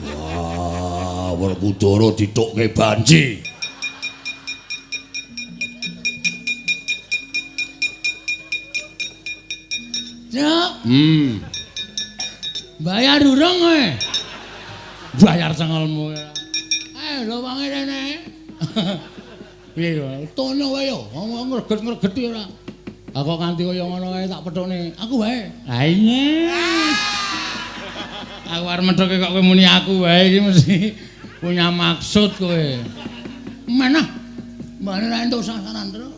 Wah, Werkudara ditukke banci. Cuk. Bayar urung kowe? Bayar cengelmu. Lho wangi rene. Piye yo? Tono wae yo, ngomong ngreget-ngregeti ora. Ah kok nganti kaya ngono kae tak pethukne. Aku wae. Ha iya. Aku arep methuke kok kowe muni aku wae iki mesti punya maksud kowe. Menah. Mbane ra entuk sasaran terus.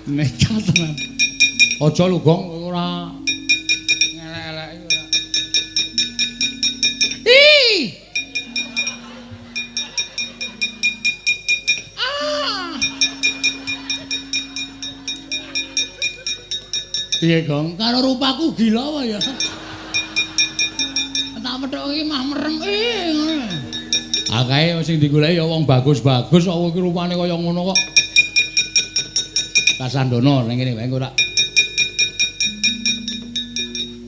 Nekat tenan. Aja lho, Gong, kowe ora ngelek-eleki ora. Ih. Ah. Piye, Gong? Karo rupaku gila apa ya? Tak methuki iki mah merem ngono. Ah kae sing digoleki ya wong bagus-bagus kok iki rupane kaya ngono kok. Kasandono ning kene wae engko tak.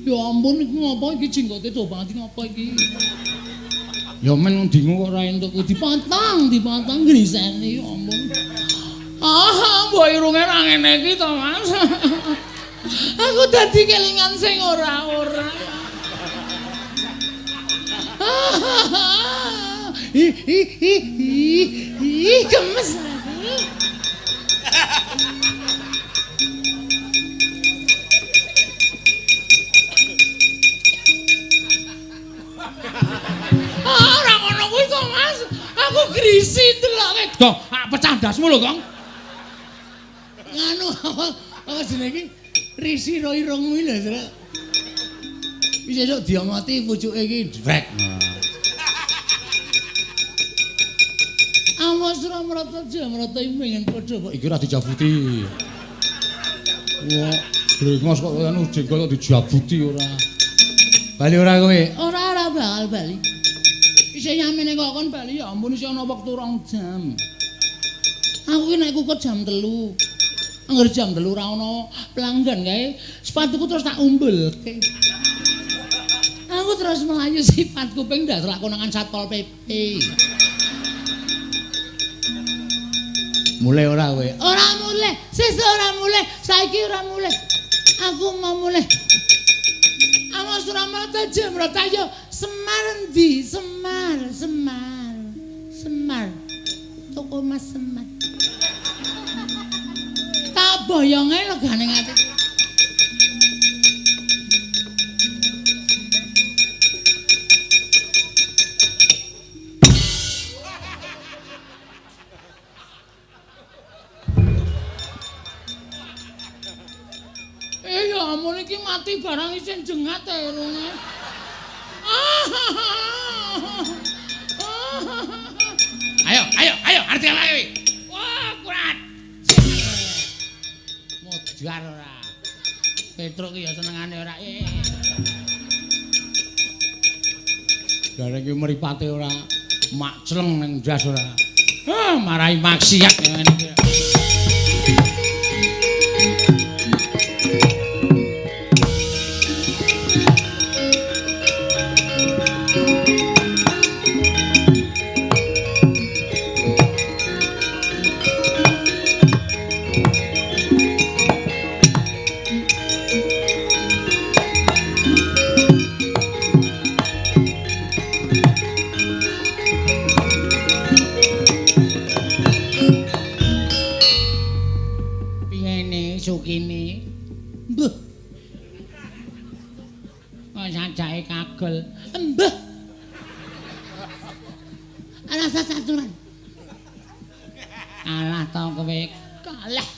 Ya ampun iki ngopo iki jenggote dawa banget iki ngopo iki? Ya men dingu kok ora entuk dipotong, dipotong griseni ya ampun. Ah, mbok irunge ra ngene iki to, Mas. Aku dadi kelingan sing ora-ora. Ih ih ih ih ih gemes aku. Ah, ora ngono kuwi to, Mas. Aku grisi deloke. Gong, pecah ndasmu lho, Gong. Nganu apa jenenge iki? Risi ro irungmu iki lho, Truk. Wis esuk diomoti pucuke iki drek. Awas ora mrata jamrata iki pengen padha kok iki ora dijabuti. Wah, brengos kok anu jenggot kok dijabuti ora. Bali ora kowe? Ora ora bakal bali. Isih nyamene kok kon bali ya ampun isih ana wektu 2 jam. Aku ki nek kukut jam 3. Angger jam 3 ora ana pelanggan kae, sepatuku terus tak umbulke. Aku terus mlayu sifat kuping ndas lak konangan Satpol PP. Mulai ora kowe? Ora mulai, sesuk ora mulai, saiki ora mulai. Aku mau mulai. Awas ora mrata jemrata yo Semar endi? Semar, Semar. Semar. Toko Mas Semar. Tak boyonge legane ati. Jengat irunge. Ayo, ayo, ayo, arti apa iki? Wah, kurat. Modar ora. Petruk ki ya senengane ora. Gareng iki mripate ora mak cleng ning ndas ora. Ah, marai maksiat ngene iki. Sukini. Mbah. Kok sajake kagel. Mbah. Rasa caturan. Kalah to kowe. Kalah.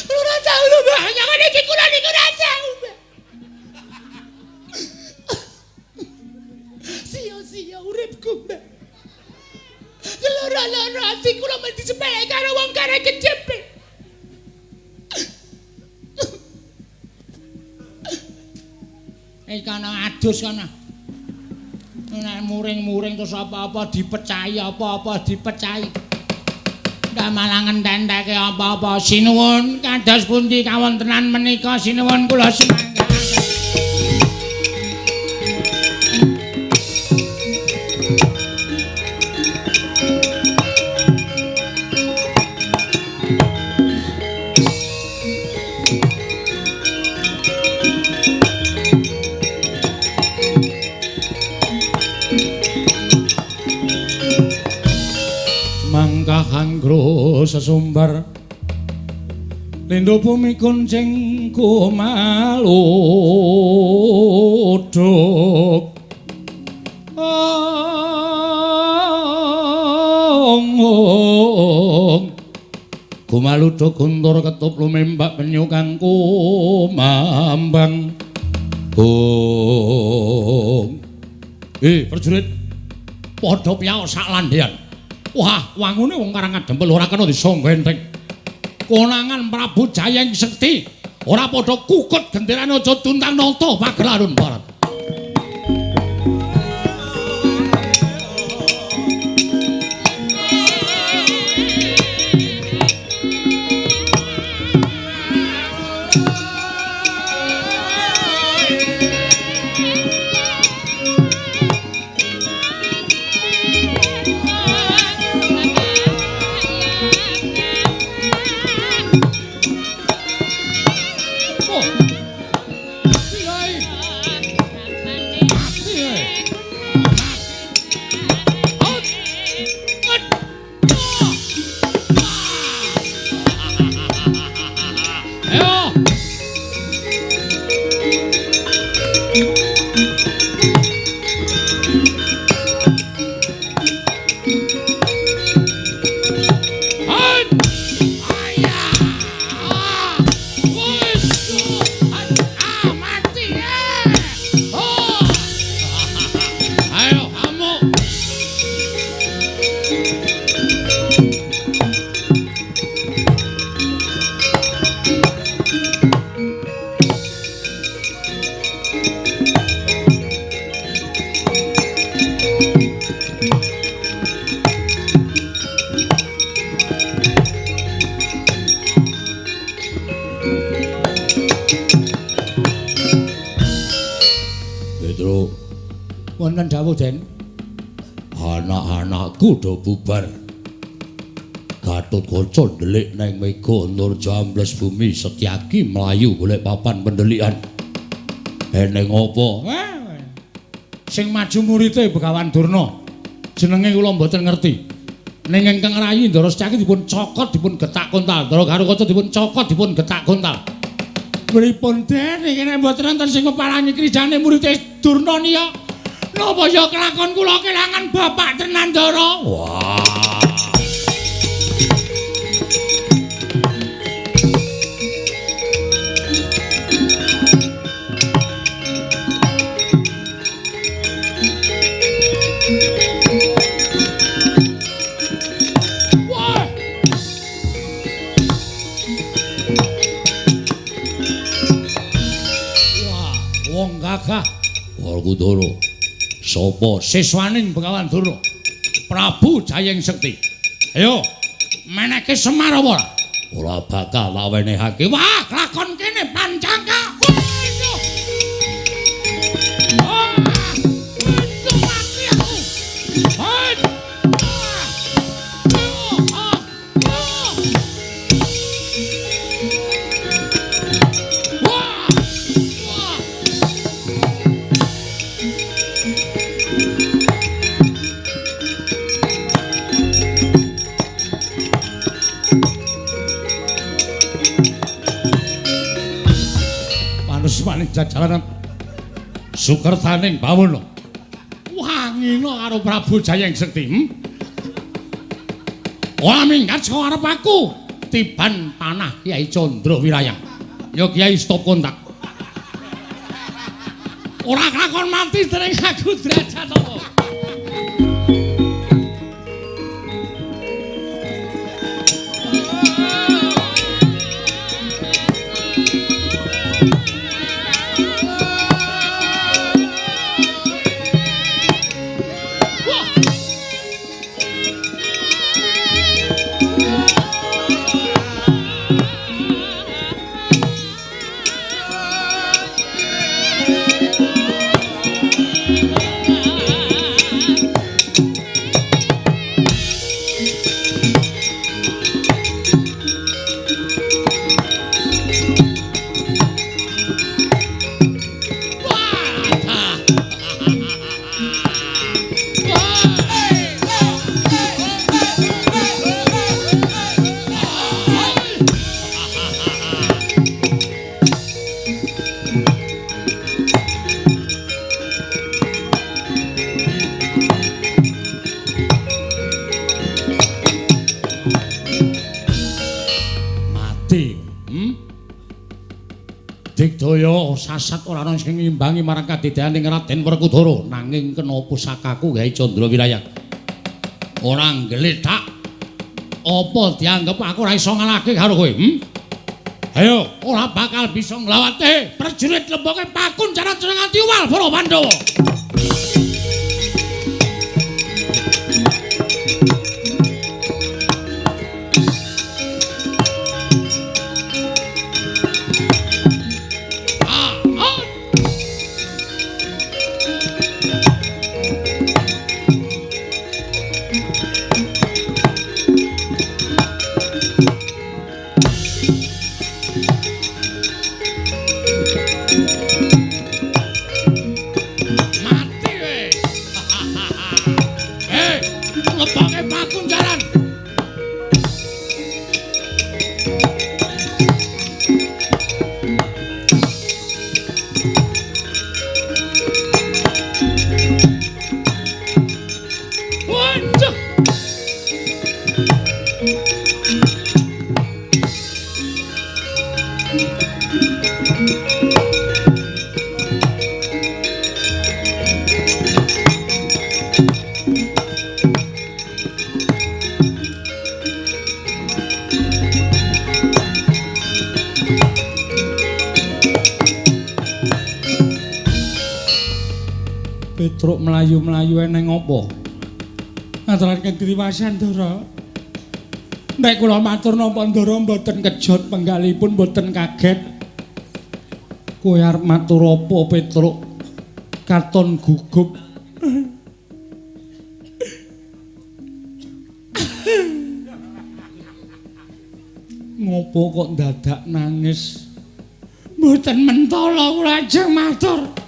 Ora tau lho, Mbah. Jangan iki kula niku ora tau, Mbah. Sia-sia uripku, Mbah. Loro-loro ati kula mesti disepeleke karo wong kare kejepit. Kana adus kana. Nek muring-muring terus apa-apa dipecahi, apa-apa dipecahi. Ndak malah ngententeke apa-apa. Sinuwun kados pundi kawontenan menika sinuwun kula sumangga. Mangkahangro sesumbar lindo bumi kuncing kumaluduk ong kumaluduk guntur ketup lumembak penyu kang kumambang. Ong prajurit padha piyaok sak landhean. Wah, wangune wong Karang Adempel ora kena disangga enteng. Konangan Prabu Jayeng Sekti ora padha kukut genderane aja tuntang nata pagelarun barat. Wonten dawuh, Den. Anak-anakku do bubar. Gatotkaca ndelik neng mega Antarja ambles bumi, Setyaki mlayu golek papan pendelikan. Eneng apa? Sing maju murite Begawan Durna. Jenenge kula mboten ngerti. Ning ingkang rayi Ndara Setyaki dipun cokot dipun getak kontal. Ndara Garukaca dipun cokot dipun getak kontal. Pripun Den iki nek mboten wonten sing meparangi krijane murite Durna niya? Napa ya kelakon kula kelangan bapak tenan Ndara? Wah. gagah. Werkudara. Sapa siswaning Begawan Durna? Prabu Jayeng Sekti. Ayo, meneke Semar apa ora? Ora bakal tak wenehake. Wah, lakon kene pancangka. Wah, itu mati aku. Manusmaning jajalanan sukertaning bawana. Wangina karo Prabu Jayeng Sekti. Ora minggat saka arep aku. Tiban panah Kyai Candra Wirayang. Ya Kyai stop kontak. Ora kelakon mati dening aku derajat apa. Digdaya sasat ora ana sing ngimbangi marang kadidyaning Raden Werkudara, nanging kena pusakaku Kyai Candra Wirayang. Ora nggletak. Apa dianggep aku ora iso ngalahke karo kowe? Ayo, ora bakal bisa nglawate prajurit lemboke pakunjaran nganti uwal para Pandhawa. Petruk mlayu-mlayu eneng apa? Ngaturaken kriwasan Ndara. Nek kula matur napa Ndara mboten kejot penggalipun mboten kaget. Kowe arep matur apa Petruk? Katon gugup. Ngopo kok ndadak nangis? Mboten mentala kula ajeng matur.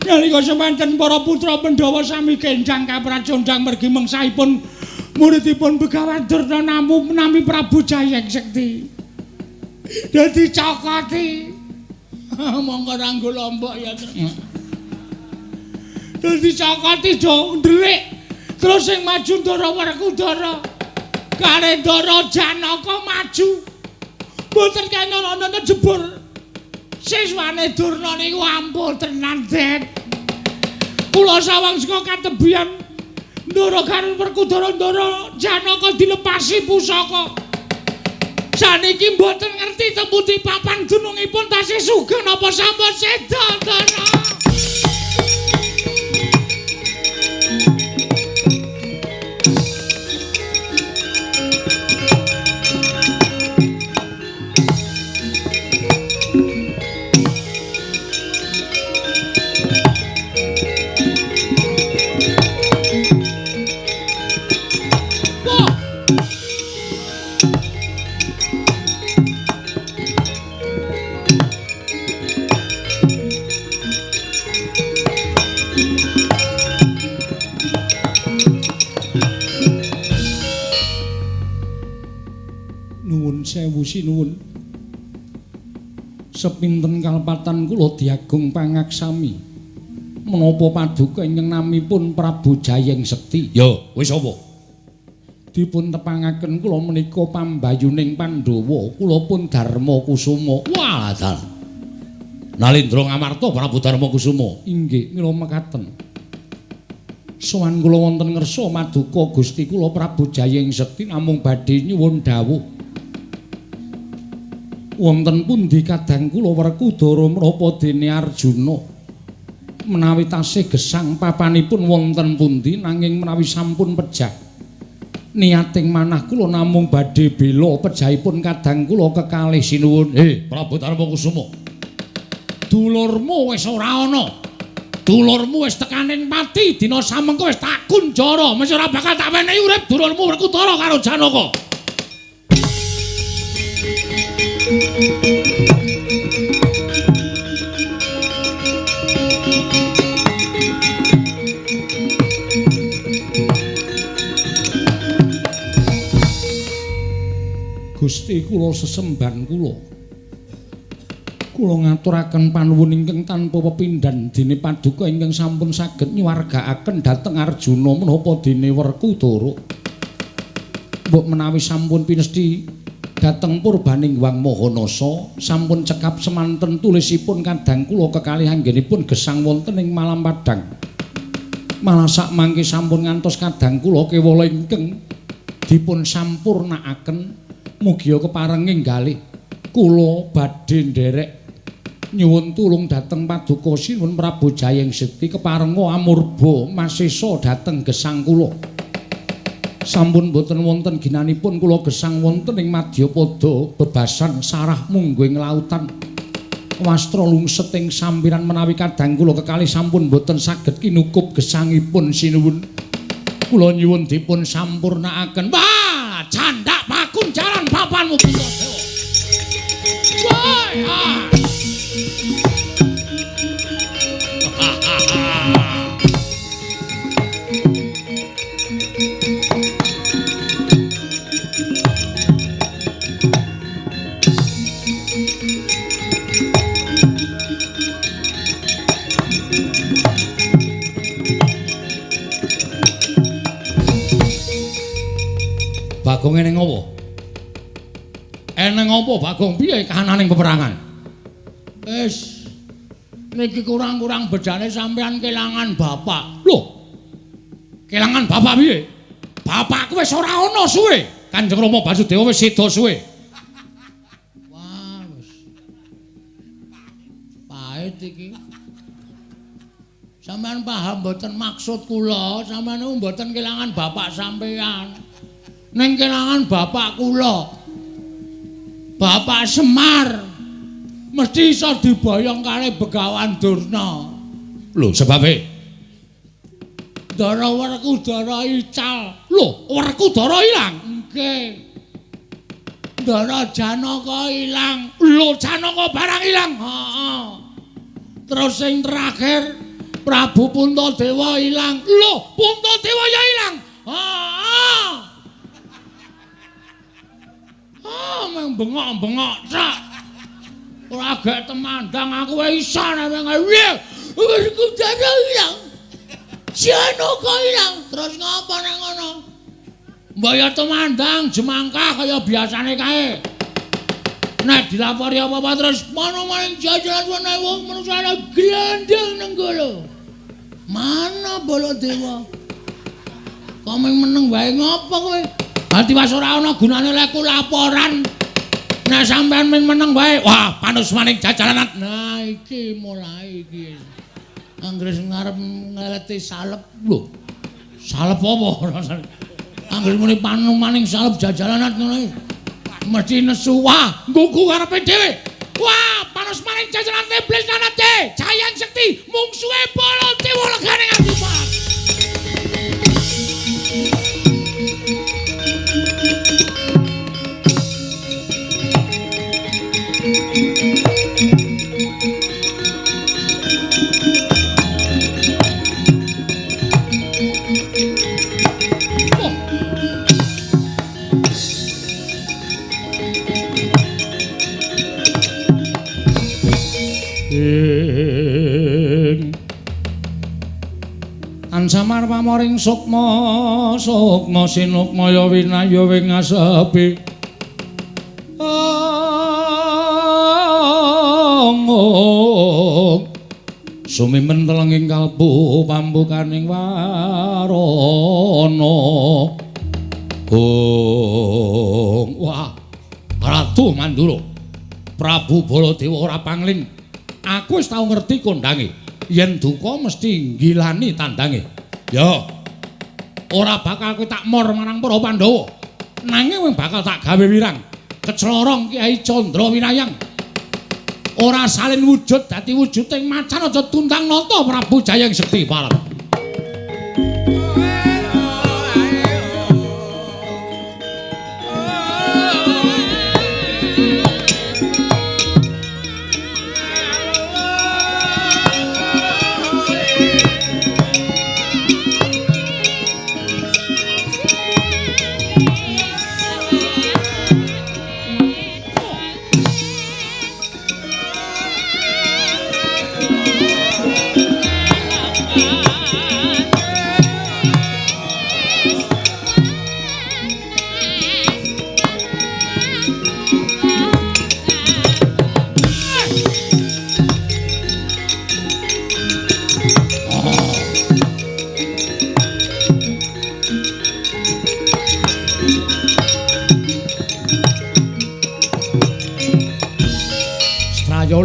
Nalika semanten para putra Pandhawa sami kenjang kapracondang mergi mengsahipun muridipun Begawan Durna namu nami Prabu Jayeng Sekti. Dadi cokoti. Monggo ranggo lombok ya. Dadi cokoti do ndelik. Terus sing maju Ndara Werkudara. Kare Ndara Janaka maju. Mboten kena ana jebur. Siswane Durna niku ampun tenan, Det. Kula sawang saka katebian Ndara karo Werkudara Ndara Janaka dilepasi pusaka. Saniki mboten ngerti teng pundi papan dunungipun tasih sugeng napa sampun seda, Ndara. Sewu sinuwun. Sepinten kalepatan kula diagung pangaksami. Menapa paduka ingkang namipun Prabu Jayeng Sekti? Ya, wis apa? Dipun tepangaken kula menika pambayuning Pandhawa, kula pun Darma Kusuma. Wah, dalah. Nalindra Ngamarta Prabu Darma Kusuma. Inggih, mila mekaten. Sowan kula wonten ngersa maduka Gusti kula Prabu Jayeng Sekti namung badhe nyuwun dawuh. Wonten pundi kadang kula Werkudara menapa dene Arjuna menawi tasih gesang papanipun wonten pundi nanging menawi sampun pejah niating manah kula namung badhe bela pejahipun kadang kula kekalih sinuwun. Prabu Darma Kusuma, dulurmu wis ora ana, dulurmu wis tekaning pati dina samengko wis tak kunjara, mesti ora bakal tak wenehi urip dulurmu Werkudara karo Janaka. Gusti kula sesembahan kula. Kula ngaturaken panuwun ingkang tanpa pepindhan dene paduka ingkang sampun saged nyuwargaaken dhateng Arjuna menapa dene Werkudara. Mbok menawi sampun pinesti dhateng purbaning Hyang Mahanasa sampun cekap semanten tulisipun kadang kula kekalih anggenipun gesang wonten ing Malam Padang. Malah sak mangke sampun ngantos kadang kula kewala ingkang dipun sampurnaaken mugia keparenging galih kula badhe nderek nyuwun tulung dhateng paduka Sinuwun Prabu Jayeng Sekti keparenga amurba masesa dhateng gesang kula. Sampun boten wonten ginanipun kula gesang wonten ing madyapada bebasan sarah mungguing lautan. Wastra lungset ing sampiran menawi kadang kula kekalih sampun boten saged kinukup gesangipun sinuwun. Kula nyuwun dipun sampurnaaken. Wah, candak pakunjaran papanmu Puntadewa. Woi, ah. Bagong eneng apa? Eneng apa Bagong? Piye kahananing peperangan? Wis niki kurang-kurang bedane sampean kelangan bapak. Lho. Kelangan bapak piye? Bapakku wis ora ana suwe. Kanjeng Rama Basudewa wis seda suwe. Wah, wis. Pahit iki. Sampean paham mboten maksud kula? Sampean niku mboten kelangan bapak sampean. Ning kelangan bapak kula. Bapak Semar mesti iso diboyong kali Begawan Durna. Lho, sebabe? Ndara Werkudara ical. Lho, Werkudara ilang? Nggih. Ndara Janaka ilang. Lho, Janaka barang ilang. Heeh. Terus sing terakhir Prabu Puntadewa ilang. Lho, Puntadewa ya ilang. Heeh. Ah, meng bengok-bengok tok. Ora gek temandang aku wae iso nek piye. Werkudara ilang. Janaka ilang. Terus ngapa nek ngono? Mbok ya temandang jemangkah kaya biasane kae. Nek dilapori apa-apa terus mana maning jajaran ana wong manungsa glandang nenggala. Mana Baladewa? Kok meng meneng wae ngapa kowe? Ati was ora ana gunane lek laporan. Nek sampean ming meneng wae, wah panusmaning jajalan. Nah iki mulai iki. Anggere ngarep ngeleti salep lho. Salep apa rasane? Anggere muni panumaning salep jajalanan ngono iki. Mesti nesu. Wah, nggugu karepe dhewe. Wah, panusmaning jajalan iblis nanate. Jayang Sekti mungsuhe Baladewa legane nganti pas. Ansamar pamoring sukma sukma sinukmaya winaya wing asepi ong sumimen telenging kalbu pambukaning warana. Ong wah Ratu Mandura Prabu Baladewa ora pangling. Aku wis tau ngerti kondange. Yen duka mesti nggilani tandange. Ya. Ora bakal kowe tak mor marang para Pandhawa. Nanging kowe bakal tak gawe wirang. Keclorong Kyai Candra Winayang. Ora salin wujud dadi wujuding macan aja tundang nata Prabu Jayeng Sekti Parang.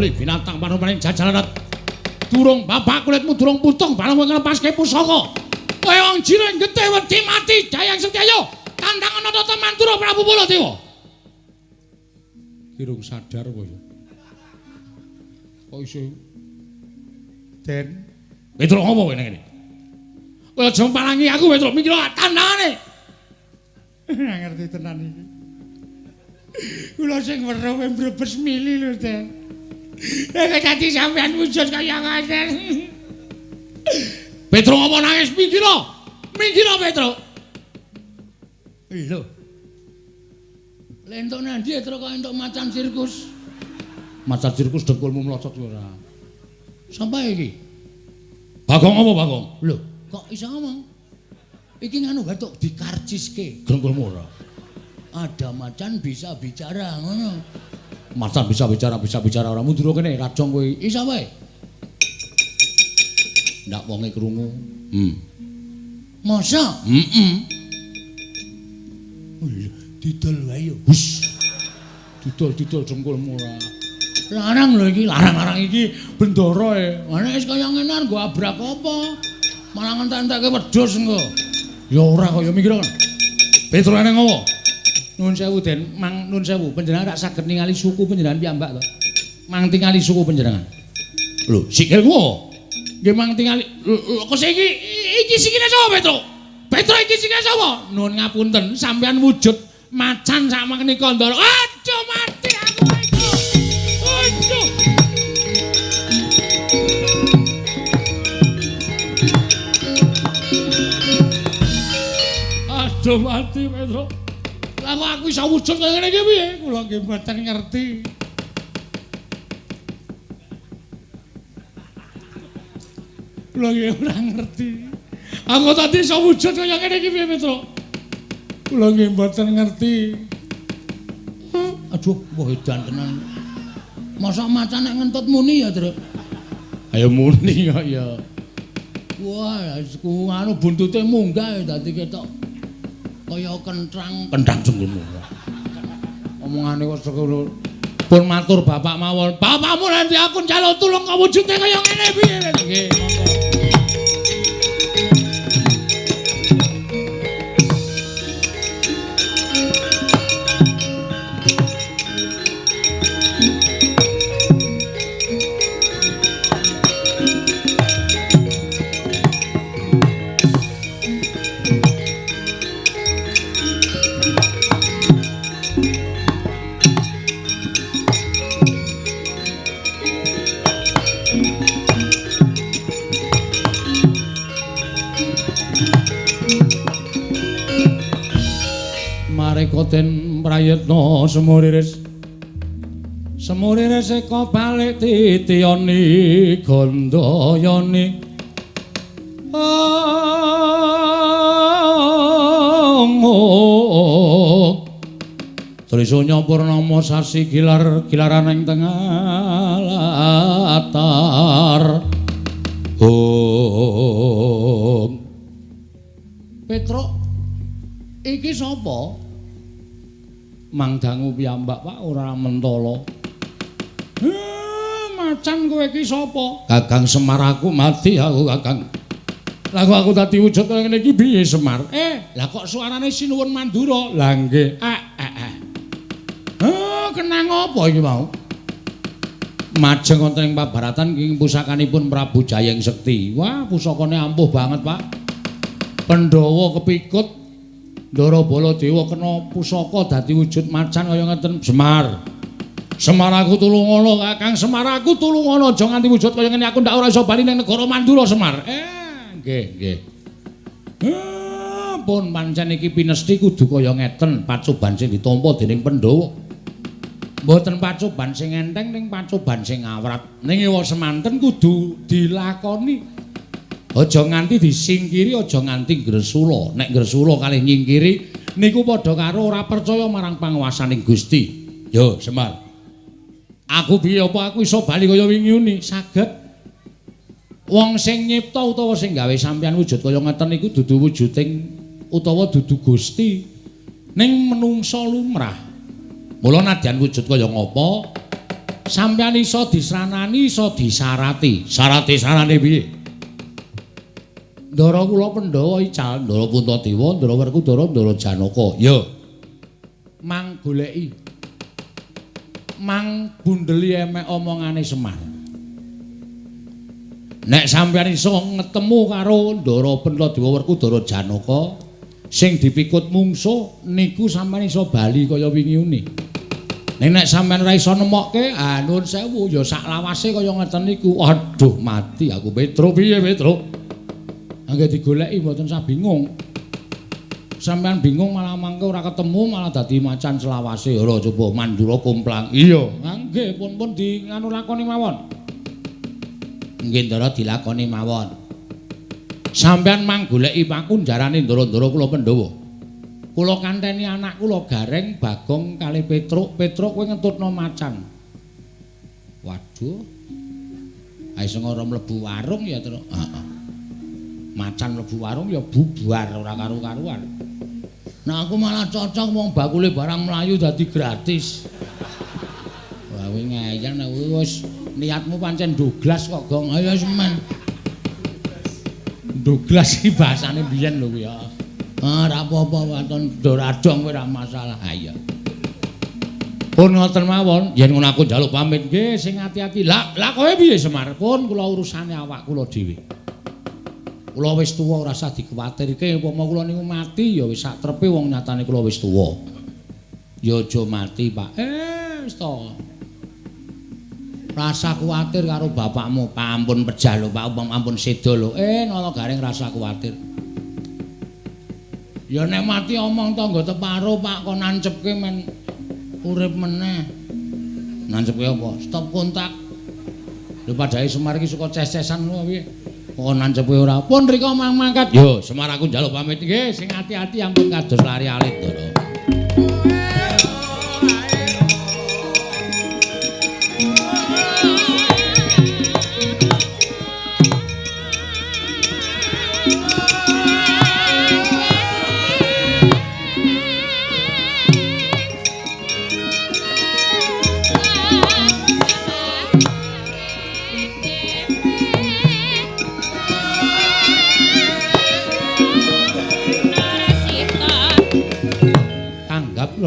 Binatang panumaning jajalan durung bapak kulitmu durung putung barang kowe nglepaske pusaka. Kowe wong jiring getih wedi mati Jayang Sekti ayo tandang ana tata Mandura Prabu Baladewa. Kirung sadar kowe. Kok iso Den Petro ngopo kowe nang kene? Kowe aja palangi aku Petro mikir tandangane. Ora ngerti tenan iki. Kula sing weruh kowe mbrebes mili lho Den. Nek dadi sampean wujud kaya ngoten. Petro apa nangis minggir? Minggir Petro. Lho. Lentuk nandi Petro kok entuk macan sirkus. Macan sirkus dengkulmu mlocot ora. Sampai iki. Bagong apa Bagong? Lho, kok iso ngomong? Iki nganu batuk dikarciske dengkulmu ora. Ada macan bisa bicara ngono. Macan bisa bicara ora mundur kene rajong kowe iso wae. Ndak wonge krungu. Masa? Heeh. Didol wae yo. Hus. Didol-didol dengkulmu ora. Larang lho iki, larang-larang iki bendara e. Nek wis kaya ngene nggo abrak apa? Malah ngentek-entekke wedhus engko. Ya ora kaya mikir kan. Petro eneng apa? Nuwun sewu Den, mang nuwun sewu, panjenengan rak saged ningali suku panjenengan piyambak to. Mang tingali suku panjenengan. Lho, sikilku apa? Nggih mang tingali. Lho, kok iki iki sikile sapa, Petro? Petro iki sikile sapa? Nuwun ngapunten, sampean wujud macan sak menika Ndara. Aduh mati aku Petro. Aduh. Aduh mati Petro. Lah kok aku iso wujud kaya ngene iki piye? Kula nggih mboten ngerti. Kula nggih ora ngerti. Aku tadi iso wujud kaya ngene iki piye, Petro? Kula nggih mboten ngerti. Aduh, wah edan tenan. Mosok macan nek ngentut muni ya, Truk? Ayo muni kok ya. Wah, ku anu buntute munggah dadi ketok kaya kentrang, kentrang jengkulmu. Omongane kok ngono. Pun matur bapak mawon. Bapakmu nanti aku njaluk tulung kok wujude kaya ngene piye? Nggih, monggo. Den prayitna semuriris semuriris eka balik titiyani gandayani Trisanya purnama sasi gilar gilaran ing tengah latar. Om Petruk iki sapa? Mang dangu piyambak Pak ora mentala. Macan kowe iki sapa? Kakang Semar aku mati aku Kakang. Lah kok aku dadi wujud kaya ngene iki piye Semar? Lah kok suarane Sinuwun Mandura? Lah nggih. Kenang apa iki mau? Majeng wonten ing pabaratan ing pusakanipun Prabu Jayeng Sekti. Wah, pusakane ampuh banget, Pak. Pandhawa kepikut Ndara Baladewa kena pusaka dadi wujud macan kaya ngeten. Semar. Semar aku tulungono, Kakang Semar aku tulungono, aja nganti wujud kaya ngene aku ndak ora iso bali ning negara Mandura Semar. Nggih, nggih. Pun pancen iki pinesti kudu kaya ngeten, pacoban sing ditampa dening Pandhawa. Mboten pacoban sing enteng ning pacoban sing awrat. Ning ewa semanten kudu dilakoni. Aja nganti disingkiri, aja nganti gresula. Nek gresula kalih nyingkiri niku padha karo ora percaya marang panguwasaning Gusti. Yo, Semar. Aku piye apa aku iso bali kaya wingi uni? Saged. Wong sing nyipta utawa sing gawe sampeyan wujud kaya ngeten niku dudu wujuding utawa dudu Gusti. Ning menungsa lumrah. Mula nadyan wujud kaya ngapa, sampeyan iso disranani, iso disarati. Sarate sarane piye? Ndara kula Pandhawa ical, Ndara Puntadewa, Ndara Werkudara, Ndara Janaka. Ya. Mang goleki. Mang bundeli emek omongane Semar. Nek sampeyan iso ngetemu karo Ndara Puntadewa, Werkudara, Janaka sing dipikut mungsuh niku sampeyan iso bali kaya wingi uni. Nek nek sampeyan ora iso nemokke, ah nuwun sewu ya sak lawase kaya ngeten niku. Aduh mati aku Petruk piye Petruk? Angge digoleki mboten sah bingung. Sampeyan bingung malah mangke ora ketemu malah dadi macan selawase. Ora coba Mandura komplang. Iya, nggih pun-pun di nganu lakoni mawon. Nggih Ndara dilakoni mawon. Sampeyan mang goleki pakunjarane ndara-ndara kula Pandhawa. Kula kanteni anak kula Gareng, Bagong kalih Petruk. Petruk kowe ngentutno macan. Waduh. Ae sing ora mlebu warung ya, Truk. Heeh. Macan mlebu warung ya bubar ora karu-karuan. Nah aku malah cocok wong bakule barang mlayu dadi gratis. Wah kowe ngeyel nek wis niatmu pancen Douglas kok, Gong. Ayo semen. Douglas iki bahasane biyen lho kuwi ya. Ah ora apa-apa waton doradong kowe ora masalah. Ha iya. Pun ngoten mawon, yen ngono aku njaluk pamit nggih sing ati-ati. Lah, lah kowe piye Semar? Pun kula urusane awak kula dhewe. Kula wis tuwa ora usah dikuwatirke, upama kula niku mati ya wis sak trepe wong nyatane kula wis tuwa. Ya aja mati, Pak. Wis to. Rasa kuwatir karo bapakmu, ampun pejah lho, Pak, ampun seda lho. Nala Gareng rasa kuwatir. Ya nek mati omong tangga teparo, Pak, kon nancepke men urip meneh. Nancepke apa? Stop kontak. Lho padhae Semar iki suka ces-cesan ngono piye? Kok nancepe ora. Pun rika mang mangkat. Yo, Semar aku njaluk pamit nggih, sing ati-ati ampun kados lari alit, Ndara.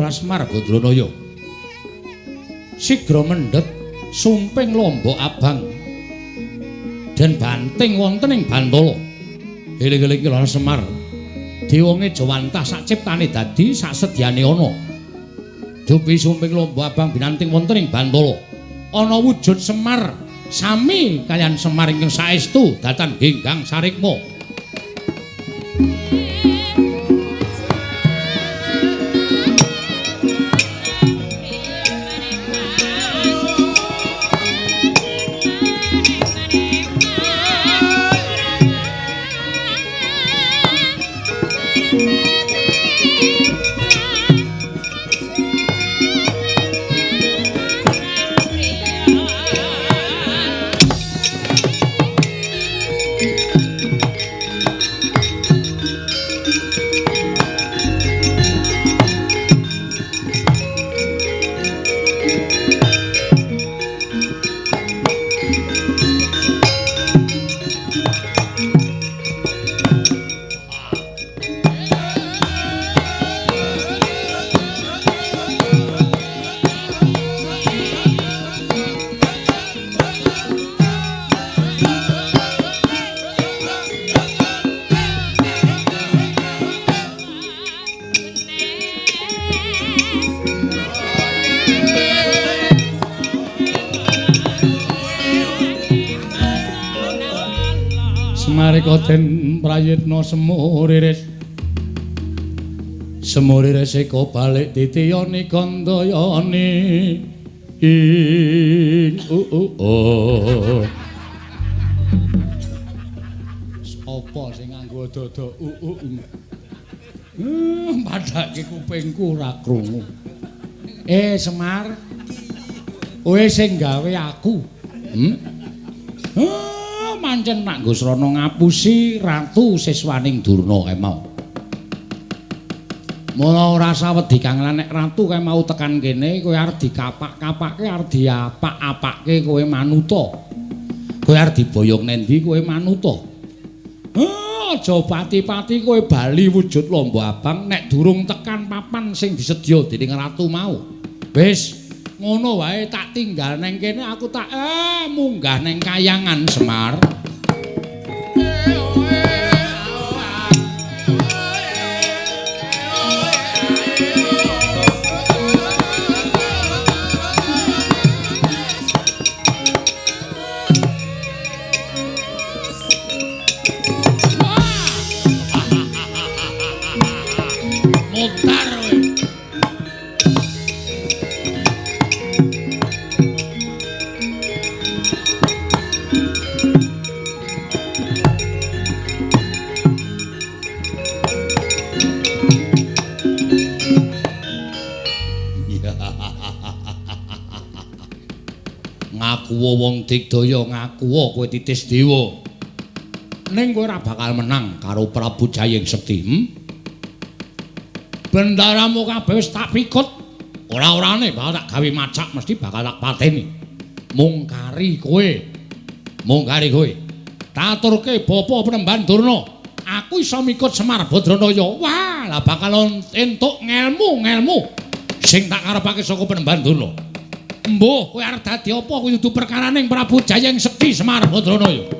Kilora Semar Badranaya. Sigra mendhet sumping lombok abang den banting wonten ing Bantala. Eling-eling Kilora Semar. Dewa ngejawantah sak ciptane dadi sak sedyane ana. Dupi sumping lombok abang binanting wonten ing Bantala. Ana wujud Semar sami kaliyan Semar ingkang saestu datan genggang sarikma. Semarika den prayitna semuriris. Semuriris eka balik titiyani gandayani. Ing u. Sapa sing nganggo dada u u. Padake kupingku ora krungu. Semar. Kowe sing gawe aku. Pancen nak nggo srana ngapusi ratu siswaning Durna kae mau. Mula ora sawedi kang lan nek ratu kae mau tekan kene kowe arep dikapak-kapake, arep diapak-apake kowe manuta. Kowe arep diboyong nendi kowe manuta. Aja pati-pati kowe bali wujud lombok abang nek durung tekan papan sing disedya dening ratu mau. Wis ngono wae tak tinggal neng kene aku tak munggah neng kayangan Semar. Mutar kowe. Ngakuwa wong digdaya, ngakuwa kowe titis dewa. Ning kowe ora bakal menang karo Prabu Jayeng Sekti. Bendaramu kabeh wis tak pikut. Ora-orane bakal tak gawe macak mesti bakal tak pateni. Mung kari kowe. Mung kari kowe. Taturke bapa Penemban Durna. Aku iso mikut Semar Badranaya. Wah, lah bakal entuk ngelmu-ngelmu sing tak karepake saka Penemban Durna. Mbuh, kowe arep dadi apa kuwi dudu perkaraning Prabu Jayeng Sekti Semar Badranaya.